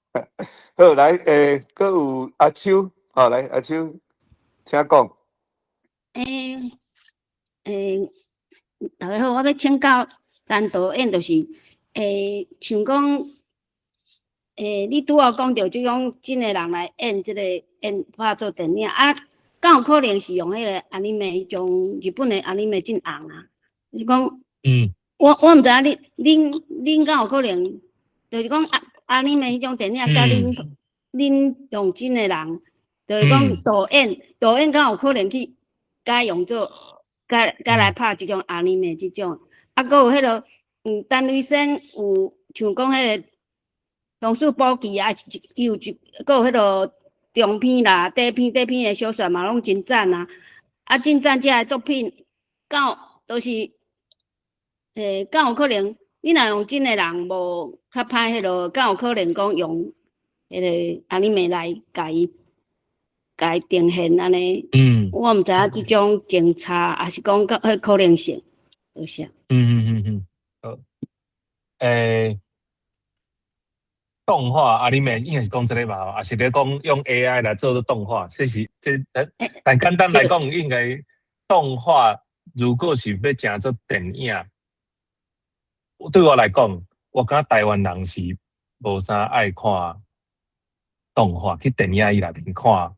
好來，閣有阿秋，好來，阿秋，請講。
大家好，我欲請教陳導演，就是，像講，你拄仔講著這種真的人來演這個演拍做電影啊，敢有可能是用彼個 anime 彼種日本的 anime 真紅啊？你講，我毋知影恁敢有可能，就是講 anime 彼種電影，佮恁用真的人，就是講導演敢有可能去改用做，改來拍這種 anime 這種，啊，閣有彼個，陳雷生有像講彼個龍鼠寶記啊，伊有一，閣有彼個中篇啦、短篇的小說嘛，攏真讚啊！啊，真讚這个作品，敢有都是，敢有可能？你若用真的人無較歹彼落，敢有可能講用彼個 anime 來共伊呈現按呢？我毋知影這種政策，抑是講較彼可能性，多謝。
嗯嗯嗯嗯，好。動畫 anime 應該是講這個吧，抑是咧講用 AI 來做動畫，這是這但簡單來講，應該動畫如果是欲成做電影，對我來講，我感覺台灣人是無啥愛看動畫，去電影院內面看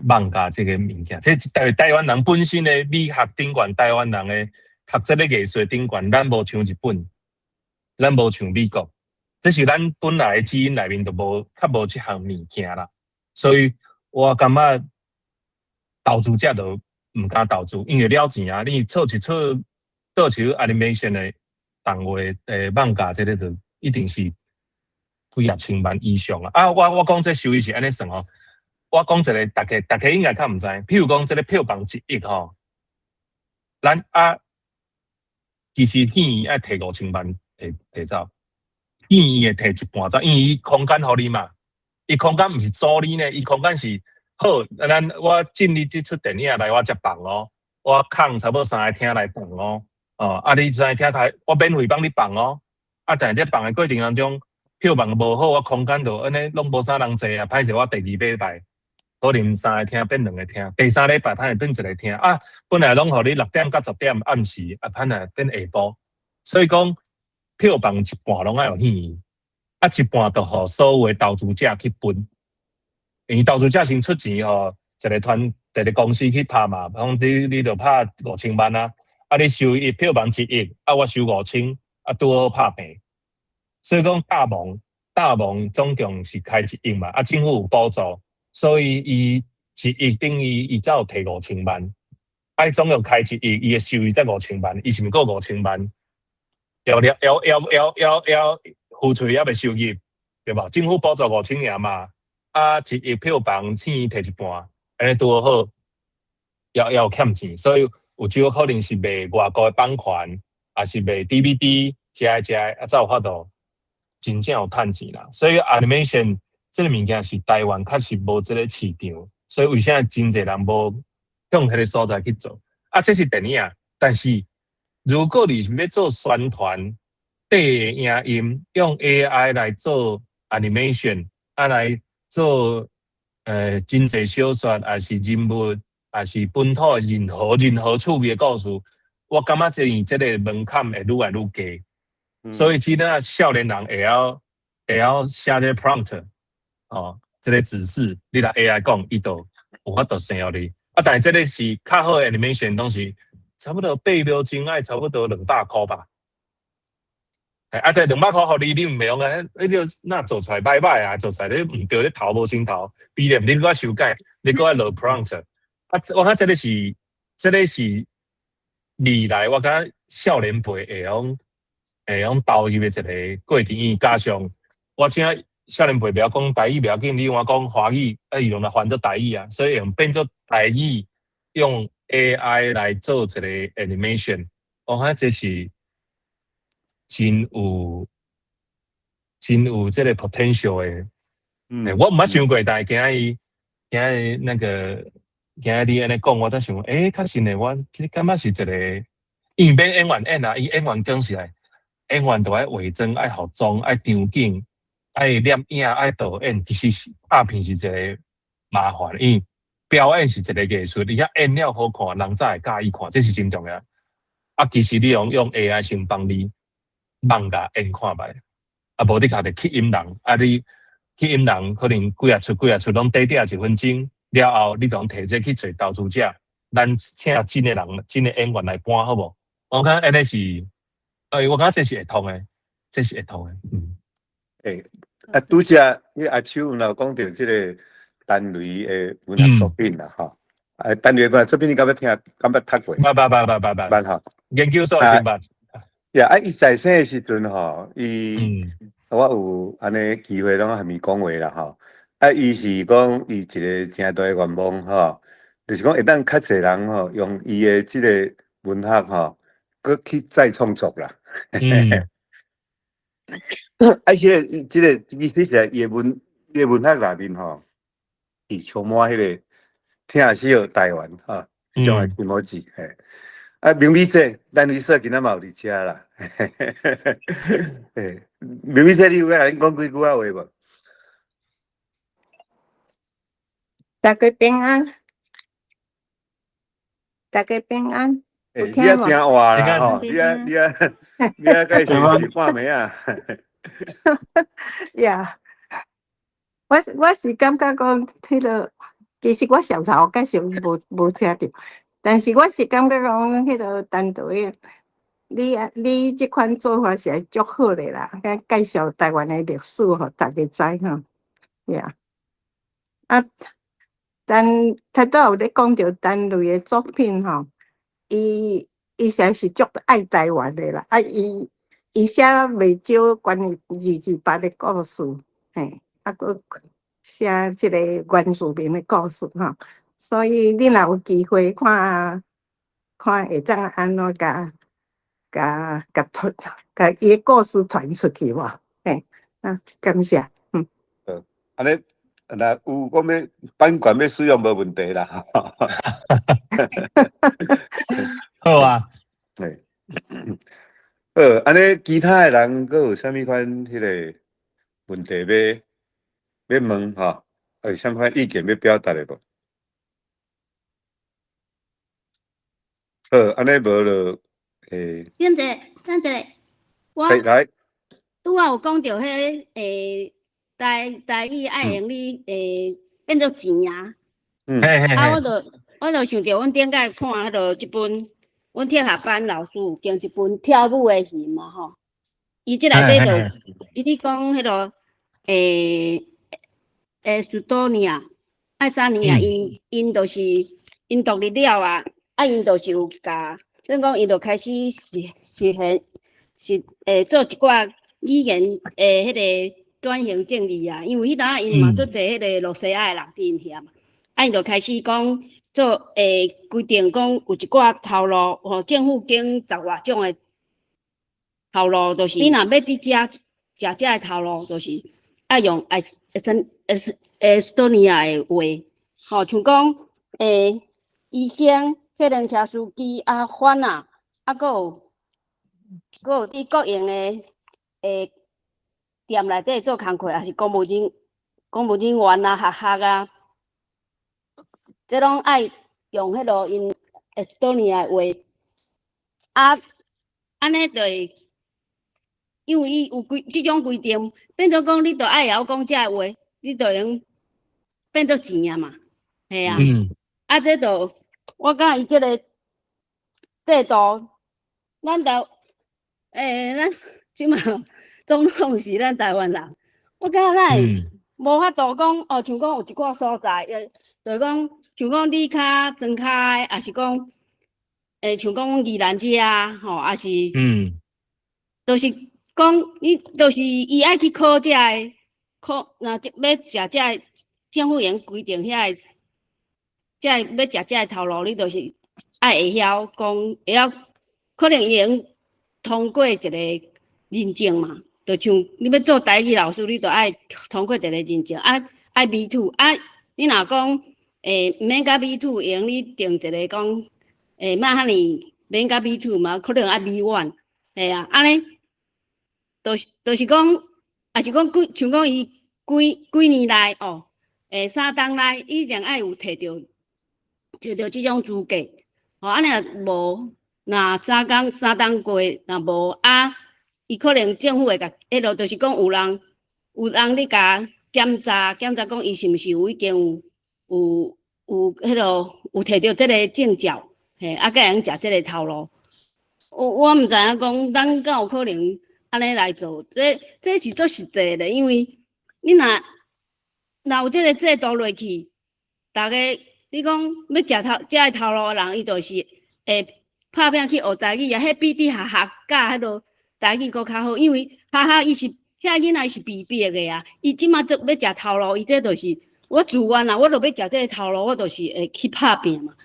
漫畫這個物件。這台灣人本身的美學頂懸，台灣人的讀這個藝術頂懸，咱無像日本，咱無像美國。這是咱本來的基因內面就無較無這項物件啦，所以我感覺投資者就毋敢投資，因為了錢啊！你做一出做一出 animation 的動畫的漫畫，這個就一定是幾若千萬以上啊！啊，我講這收益是按呢算吼，我講一個，大家應該較毋知，譬如講這個票房1億吼，咱啊其實戲院愛提5000萬提走。戲院會提一半走，因為伊空間予你嘛，伊空間毋是租你呢，伊空間是好，咱我進你這出電影來，我才放哦，我空差不多三個廳來放哦，哦，啊你三個廳開，我免費幫你放哦，啊但是這放的過程當中，票房無好，我空間就按呢攏無啥人坐啊，歹勢我第二禮拜可能三個廳變兩個廳，第三禮拜歹勢變一個廳啊，本來攏予你6點到10點暗時，啊歹勢變下晡，所以講，票房一半攏愛予戲院，啊一半就予所有的投資者去分，因為投資者先出錢吼，一個團一個公司去拍嘛，講你就拍5000萬啊，啊你收益票房1億，啊我收五千，啊拄好拍平。所以講大夢總共是開1億嘛，啊政府有補助，所以伊1億等於伊才有提五千萬，啊總共開一億，伊的收益才五千萬，伊是毋是閣五千萬？要了要要要要要付出猶未收入，對無？政府補助五千爾嘛，啊一億票房錢提一半，按呢拄好，猶有欠錢，所以有少可能是賣外國的版權，抑是賣 DVD，這這啊才有法度真正有趁錢啦。所以 animation 這個物件是台灣確實無這個市場。所以為啥真濟人無向彼个所在去做？啊，這是電影，但是如果你是欲做宣傳，短影音用 AI 來做 animation，啊來做真濟小說，抑是人物，抑是本土的任何任何趣味的故事，我感覺這個門檻會愈來愈低。所以這陣少年人會曉寫這個 prompt，哦，這個指示，你來 AI 講，伊就有法度生予你。啊，但是這個是較好的 animation，攏是差不多8秒鐘愛差不多200箍吧。啊，這200箍予你，你毋會用啊？你就若做出來䆀䆀啊，做出來你毋對，你頭無先頭，比例你閣愛修改，你閣愛落 prompt。啊，我感覺這個是未來，我感覺少年輩會用投入的一個過程，因為加上我請少年輩袂曉講台語，袂要緊，你用我講華語，啊，伊用來翻做台語啊，所以用變做台語，用 AI 來做一個 animation，我感覺這是真有這個 potential 的。我毋捌想過，但是今仔日那個今仔日你按呢講，我才想，欸，確實呢，我感覺是一個，伊毋免演員演啊，伊演員講起來，演員都愛化妝、愛服裝、愛場景、愛攝影、愛導演，其實是拍片是一個麻煩，因為表演是一個藝術，你遐演了好看，人才會佮意看，這是真重要。啊，其實你用 AI 先幫你網共演看覓，啊，無你家己去引人，啊，你去引人可能幾仔出幾仔出攏短短一分鐘，了後你就提這去揣投資者，咱請真的人、真的演員來搬好無？我感覺按呢是，欸，我感覺這是會通的，這是會通的，嗯。
欸，啊，拄才你阿秋有講著這個陳雷的文學作品啦，吼，啊，陳雷文學作品你敢捌聽？敢捌讀過？
捌捌捌捌捌捌，
捌吼。
研究所先捌。
呀，啊，伊在生的時陣吼，伊我有按呢機會攏含伊講話啦，吼。啊，伊是講伊一個誠大的願望吼，就是講會當較濟人吼，用伊的這個文學吼，閣去再創作啦。啊，這個其實是伊的文學內面吼，是充滿彼個疼惜台灣吼，這種的気持ち嘿。啊，明美說，咱美說今仔嘛有佇遮啦。嘿，明美說，你有欲來講幾句仔話無？
大家平安，大家平安。
欸，你也誠活啦吼！你啊，該是是半暝啊。
呀，我是感覺講，彼個其實我上頭介紹無聽著，但是我是感覺講，彼個陳導演，你這款做法是足好的啦，介紹台灣的歷史，予大家知吼。呀，啊，但頭拄有咧講著陳雷的作品吼。伊實在是足愛台灣的啦，啊，伊寫袂少關於228的故事，嘿，啊，閣寫這個原住民的故事吼，所以你若有機會看，看會當按怎共伊的故事傳出去無？嘿，啊，感謝，嗯。
好，按呢，若有講欲版權欲使用無問題啦。
好啊，
對，好，按呢其他的人閣有啥物款彼個問題欲問吼？有啥物款意見欲表達的無？好，按呢無就，欸。
等者，等者，我
來。
拄仔有講著彼個，欸，台語愛用你，欸，變做錢啊。啊，我就想著阮頂擺看彼个這本，阮鐵學班老師有經一本跳舞的魚嘛吼。伊這內底就，伊咧講彼个，欸，欸，斯多尼亞、愛沙尼亞，𪜶就是𪜶獨立了啊，啊，𪜶就是有共，算講𪜶就開始實現實欸做一寡語言的彼个轉型正義啊，因為彼當𪜶嘛足濟彼个羅西亞的人佇𪜶遐嘛，啊，𪜶就開始講做規定講有一寡頭路吼，政府經十外種的頭路，就是你若欲佇遮食遮的頭路，就是愛用愛斯愛斯多尼亞的話。吼，像講醫生、計程車司機啊、番仔，啊，閣有佇國營的店內底做工課，抑是公務人員啊、學校啊，這攏愛用彼落𪜶愛斯多尼亞話，啊，按呢就會，因為伊有規這種規定，變做講你著愛會曉講這个話，你就會用變做錢啊嘛，嘿啊，啊，這就我感覺伊這個制度，咱這馬總統是咱台灣人，我感覺咱會無法度講哦，像講有一寡所在，就是講像講你較莊跤的，抑是講，像講阮宜蘭這啊，吼，抑是，就是講你，就是伊愛去考這个，考若欲食這个政府用規定遐个，這个欲食這个頭路，你就是愛會曉講，會曉可能伊會用通過一個認證嘛，就像你欲做台語老師，你就愛通過一個認證，啊，愛 B2，啊，你若講毋免甲 B2，會用你定一個講，莫遐爾免甲 B2 嘛，可能愛 B1，嘿啊，按呢，就是講，抑是講幾，像講伊幾幾年內哦，3冬內一定愛有摕著這種資格，吼，按呢若無，若3冬過若無啊，伊可能政府會共彼落，就是講有人咧共檢查，檢查講伊是毋是有已經有彼落有摕著這个證照，嘿，啊，才會用食這个頭路。我毋知影講，咱敢有可能按呢來做？這是足實際的，因為你若有這个制度落去，逐家你講欲食頭這个頭路的人，伊就是會拍拚去學台語啊，彼比佇學校教彼落台語閣較好，因為學校伊是遐囡仔伊是被逼的啊，伊這馬做欲食頭路，伊這就是我自願啊，我著欲食這个頭路，我就是會去拍拚嘛。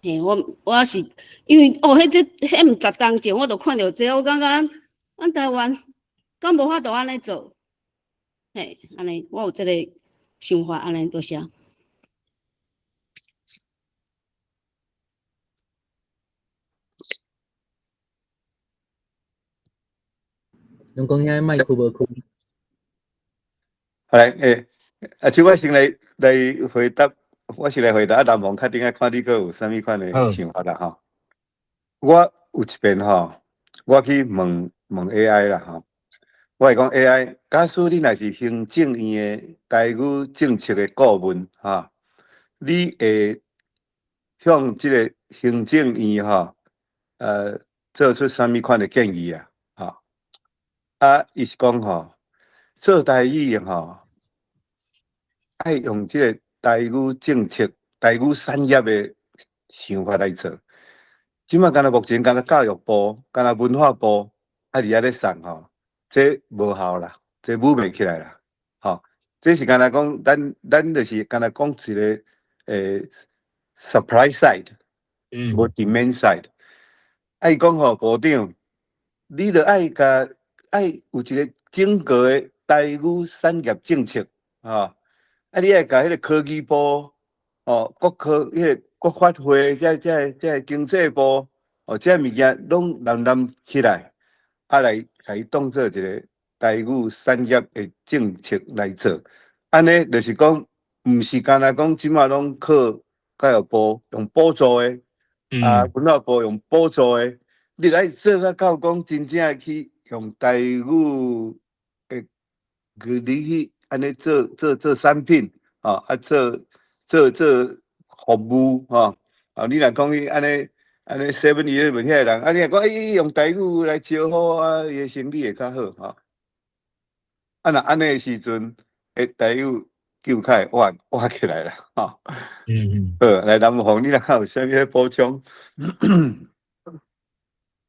嘿，我是因為哦，彼這彼毋10冬前，我就看著這個，我感覺咱台灣敢無法度按呢做？嘿，按呢我有這個想法，按呢多謝。
龍公兄麥克無開。
好來，阿秋，我先來回答，我先來回答。啊，南王確定愛看你閣有啥物款的想法啦吼。我有一遍吼，我去問問 AI 啦吼，我會講 AI，假使你若是行政院的台語政策的顧問吼，你會向這个行政院吼，做出啥物款的建議啊？吼，啊，伊是講吼，做台語吼，愛用這个台語政策、台語產業的想法來做。這馬敢若目前敢若教育部、敢若文化部，啊佇遐咧送吼，這無效啦，這舞袂起來啦，吼，這是敢若講，咱就是敢若講一个supply side，無 demand side。啊，伊講吼，部長，你著愛共愛有一个整個的台語產業政策，吼，啊，你愛共彼个科技部，哦，國科彼個國發會，這經濟部，哦，這物件攏攬攬起來，啊，來共伊當做一个台語產業的政策來做。按呢，就是講，毋是干焦講這馬攏靠教育部用補助的，啊，文化部用補助的，你來做較到講真正去用台語的去你去按呢做產品，吼，啊，做服務，吼，啊，你若講伊按呢按呢 Seven Eleven 遐个人，啊，你若講欸用台語來招呼啊，伊的生意會較好，吼。啊，若按呢的時陣，台語就較會活起來啦，吼。好，來南鳳，你若有啥物補充？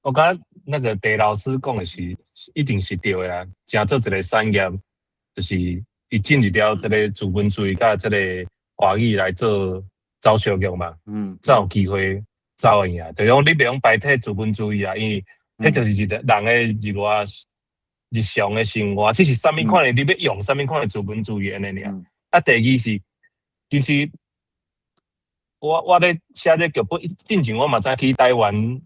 我感覺那個鄭老師講的是一定是對的啦。誠做一個產業，就是伊進入了這個資本主義佮這個華語來做走相共嘛，才有機會走會贏。就講你袂用排斥資本主義啊，因為彼就是一個人的日活日常的生活，只是啥物款的，你欲用啥物款的資本主義按呢爾。啊，第二是，其實我咧寫這劇本進前，我嘛知去台灣，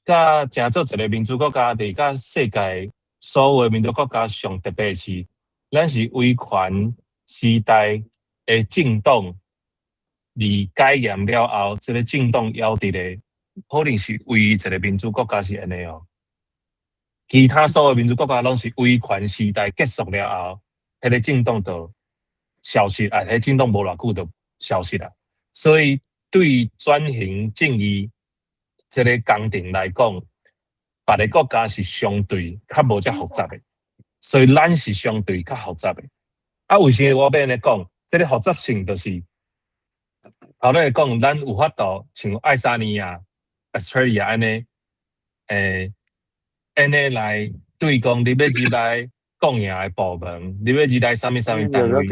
佮成做一个民主國家，佇佮世界所有的民主國家上特別是，咱是威權時代的政黨，而解嚴了後，這个政黨猶佇咧，可能是唯一一个民主國家是按呢哦。其他所有民主國家攏是威權時代結束了後，彼个政黨就消失啊，彼個政黨無偌久就消失啦。所以對轉型正義這个工程來講，別个國家是相對較無遮複雜的，所以咱是相對較複雜的。啊，為啥我欲按呢講？這个複雜性就是頭咧講，咱有法度像愛沙尼亞、Australia 按呢，按呢來對講，你欲入來公營的部門，你欲入來啥物啥物單位，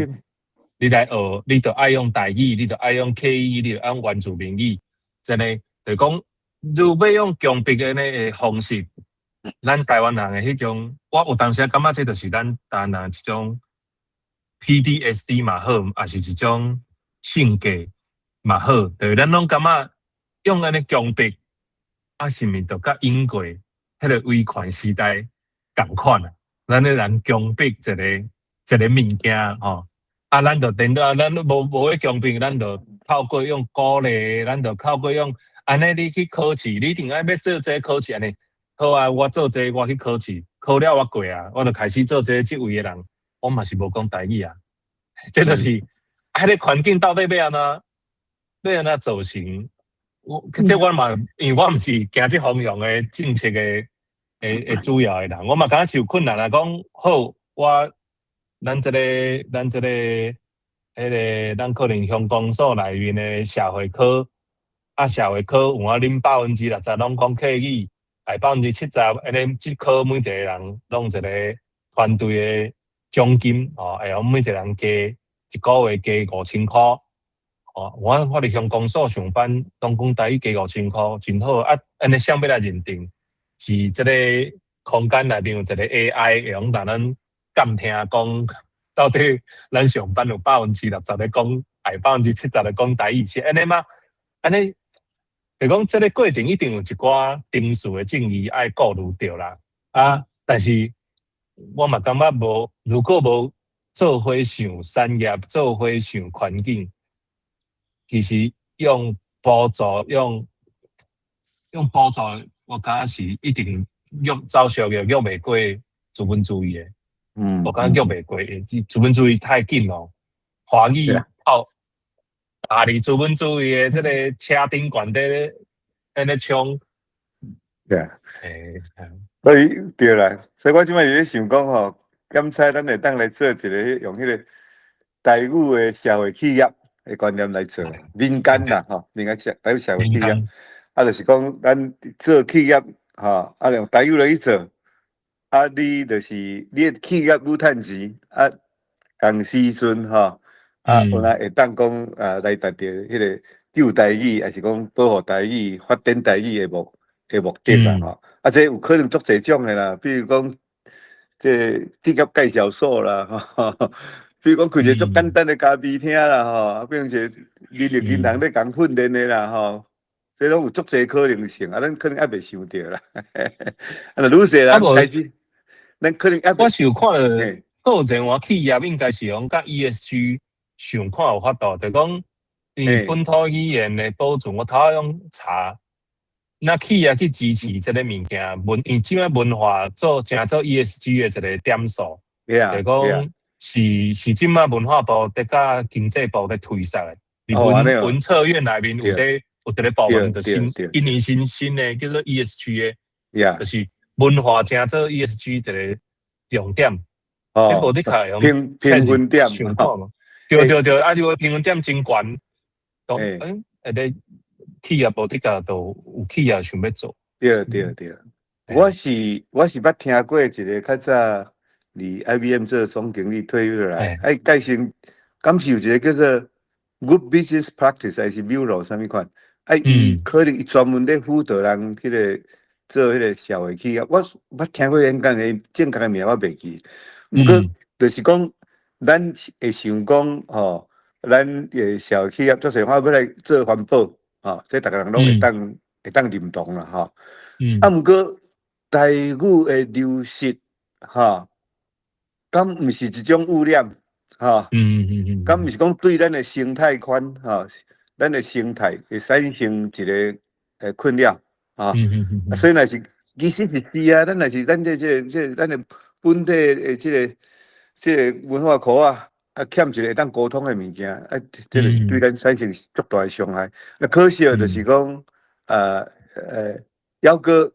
你來學，你著愛用台語，你著愛用客語，你著愛用原住民語，真的，就講，如欲用強迫的呢個方式，咱台灣人的彼種，我有當時感覺這就是咱台灣人一種 PTSD 嘛好，抑是一種性格嘛好，就是咱攏感覺用按呢強迫，啊，是毋是就佮英國彼个威權時代仝款啊？咱咧人強迫一个一个物件吼，啊，咱就顛倒，咱無咧強迫，咱就透過用鼓勵，咱就透過用按呢，你去考試，你一定愛欲做這個考試按呢。好啊，我做這個，我去考試，考了我過啊，我就開始做這個職位的人，我嘛是無講台語啊。這就是啊，彼个環境到底欲按怎，欲按怎造成？我這我嘛，因為我毋是行這方向的政策的主要的人，我嘛感覺是有困難啊。講好，我咱這個咱這個彼个，咱可能鄉公所內面的社會科，啊，社會科有影恁60%攏講客語，哎，70%，按呢這科每一個人攏一個團隊的獎金哦，會用每一個人加一個月加5000箍。哦，我佇鄉公所上班，攏講台語加五千箍，真好啊！按呢啥欲來認定？是這個空間內面有一個 AI 會用讓咱監聽講，到底咱上班有60%咧講，抑70%咧講台語是按呢嗎？按呢就講這个過程一定有一寡程序的正義愛顧慮著啦。啊，但是我嘛感覺無，如果無做伙想產業，做伙想環境，其實用補助，用補助，我感覺是一定約走俗的，約袂過資本主義的。我感覺約袂過，資本主義太緊咯。華語靠大佇資本主義的這個車頂懸佇咧按呢衝。
對啊。所以對啦，所以我這擺是咧想講吼，檢採咱會當來做一個用彼个台語的社會企業的觀念來做，民間啦吼，民間社台語社會企業，啊，就是講咱做企業吼，啊，用台語來去做，啊，你就是你的企業愈趁錢，啊，仝時陣吼，啊，有來會當講啊，來達著彼个救台語，抑是講保護台語、發展台語的目的啦吼。啊，這有可能足濟種的啦，比如講這職業介紹所啦，吼，比如講開一个足簡單的咖啡廳啦，吼，啊，比如一个人力銀行咧共訓練的啦，吼，這攏有足濟可能性，啊，咱可能猶未想著啦。啊，若愈濟人開始，咱可能猶
我是有看著個人話企業應該是用佮 ESG 想看有法度，就講因為本土語言的保存，我頭仔用查。那企業去支持這个物件，文因這擺文化做成做 ESG 的一个點數，就講是這擺文化部佇佮經濟部咧推捒的。佇文策院內面有佇有一个部門，就新今年新的叫做 ESG 的，就是文化成做 ESG 一个重點。這無的確用
評分點。
想看嘛？對對對，啊，如果評分點真懸，都欸，個企業無的確都有企業想欲做。
對對對，我是捌聽過一个較早佇 IBM 做總經理退休落來，啊，伊介紹，敢是有一個叫做 Good Business Practice 還是 Bureau 啥物款？啊，伊可能伊專門咧輔導人彼个做彼個社會企業。我捌聽過演講的正確的名我袂記，毋過就是講，咱會想講吼，咱的社會企業，足濟我欲來做環保，吼，這逐个人攏會當認同啦，吼。啊，毋過台語的流失，吼，敢毋是一種污染，吼？敢毋是講對咱的生態圈，吼，咱的生態會產生一个困擾，吼？啊，所以若是其實是啊，咱若是咱這個咱的本地的這個文化箍仔，啊，欠一个會當溝通的物件，啊，這就是對咱產生足大的傷害。啊，可惜就是講，猶閣佇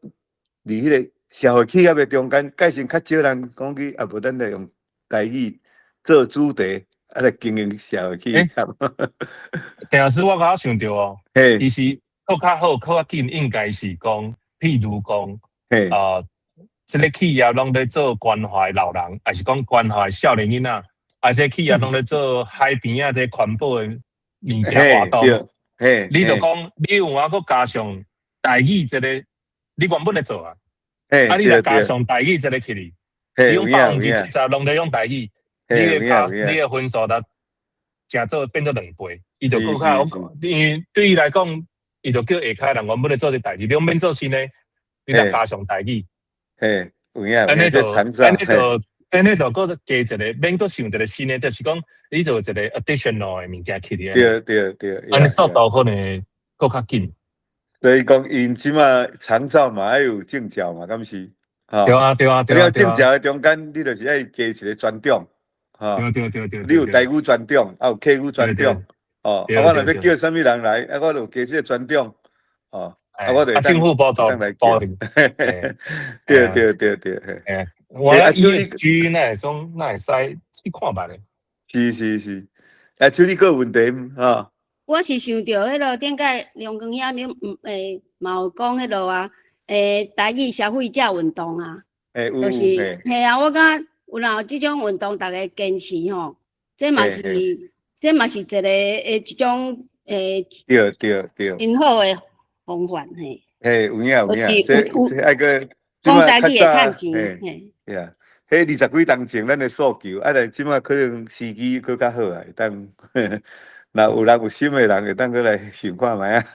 彼个社會企業的中間，改成較少人講起，啊，無咱來用台語做主題，啊來經營社會企業。
鄭老師，我剛剛想著哦，其實閣較好、閣較緊，應該是講，譬如講，啊，這个企業攏咧做關懷老人，抑是講關懷少年囡仔，啊，這个企業攏咧做海邊仔這環保的物件活動，你就講，你有影閣加上台語這個，你原本咧做啊，啊，你若加上台語這个起去，你用70%攏咧用台語，你的加你的分數就誠做變做兩倍，伊就閣較，因為對伊來講，伊就叫下跤人原本咧做這代誌，你攏免做新的，你若加上台語。
嘿，有影，
按呢就按呢就按呢就閣加一个，免閣想一个新的，就是講你做一个 additional 的物件起來。按呢速度可能閣較緊。
所以講，𪜶這馬長照嘛愛有證照嘛，敢是？
對啊對啊對啊。
你證照的中間，你就是愛加一个專長，吼。
對對對對。
你有台語專長，啊有客語專長，哦，啊我若欲叫啥物人來，啊我就加這个專長，哦。啊，我就
政府補助
來叫。對對對對，
嘿。我 ESG 那會種那會使去看覓咧？
是是是，啊，處理個問題吼。
我是想著彼落頂擺梁光兄恁毋嘛有講彼落啊，台語消費者運動啊，就是嘿啊，我感覺有若有這種運動，逐家堅持吼，這嘛是一个一種真好的方法嘿。
嘿，有影有影，這愛閣
講台語會趁錢，
嘿，呀，彼二十幾冬前咱的訴求，啊，但這馬可能時機閣較好啊，會當若有人有心的人，會當閣來想看覓啊。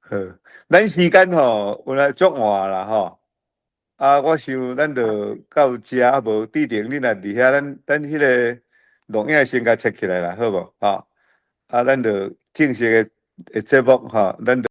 好，咱時間吼有來足晏啦吼。啊，我想咱就到遮啊，無志玲，你若佇遐，咱彼个錄影先共切起來啦，好無？吼，啊，咱就正式的節目吼，咱就。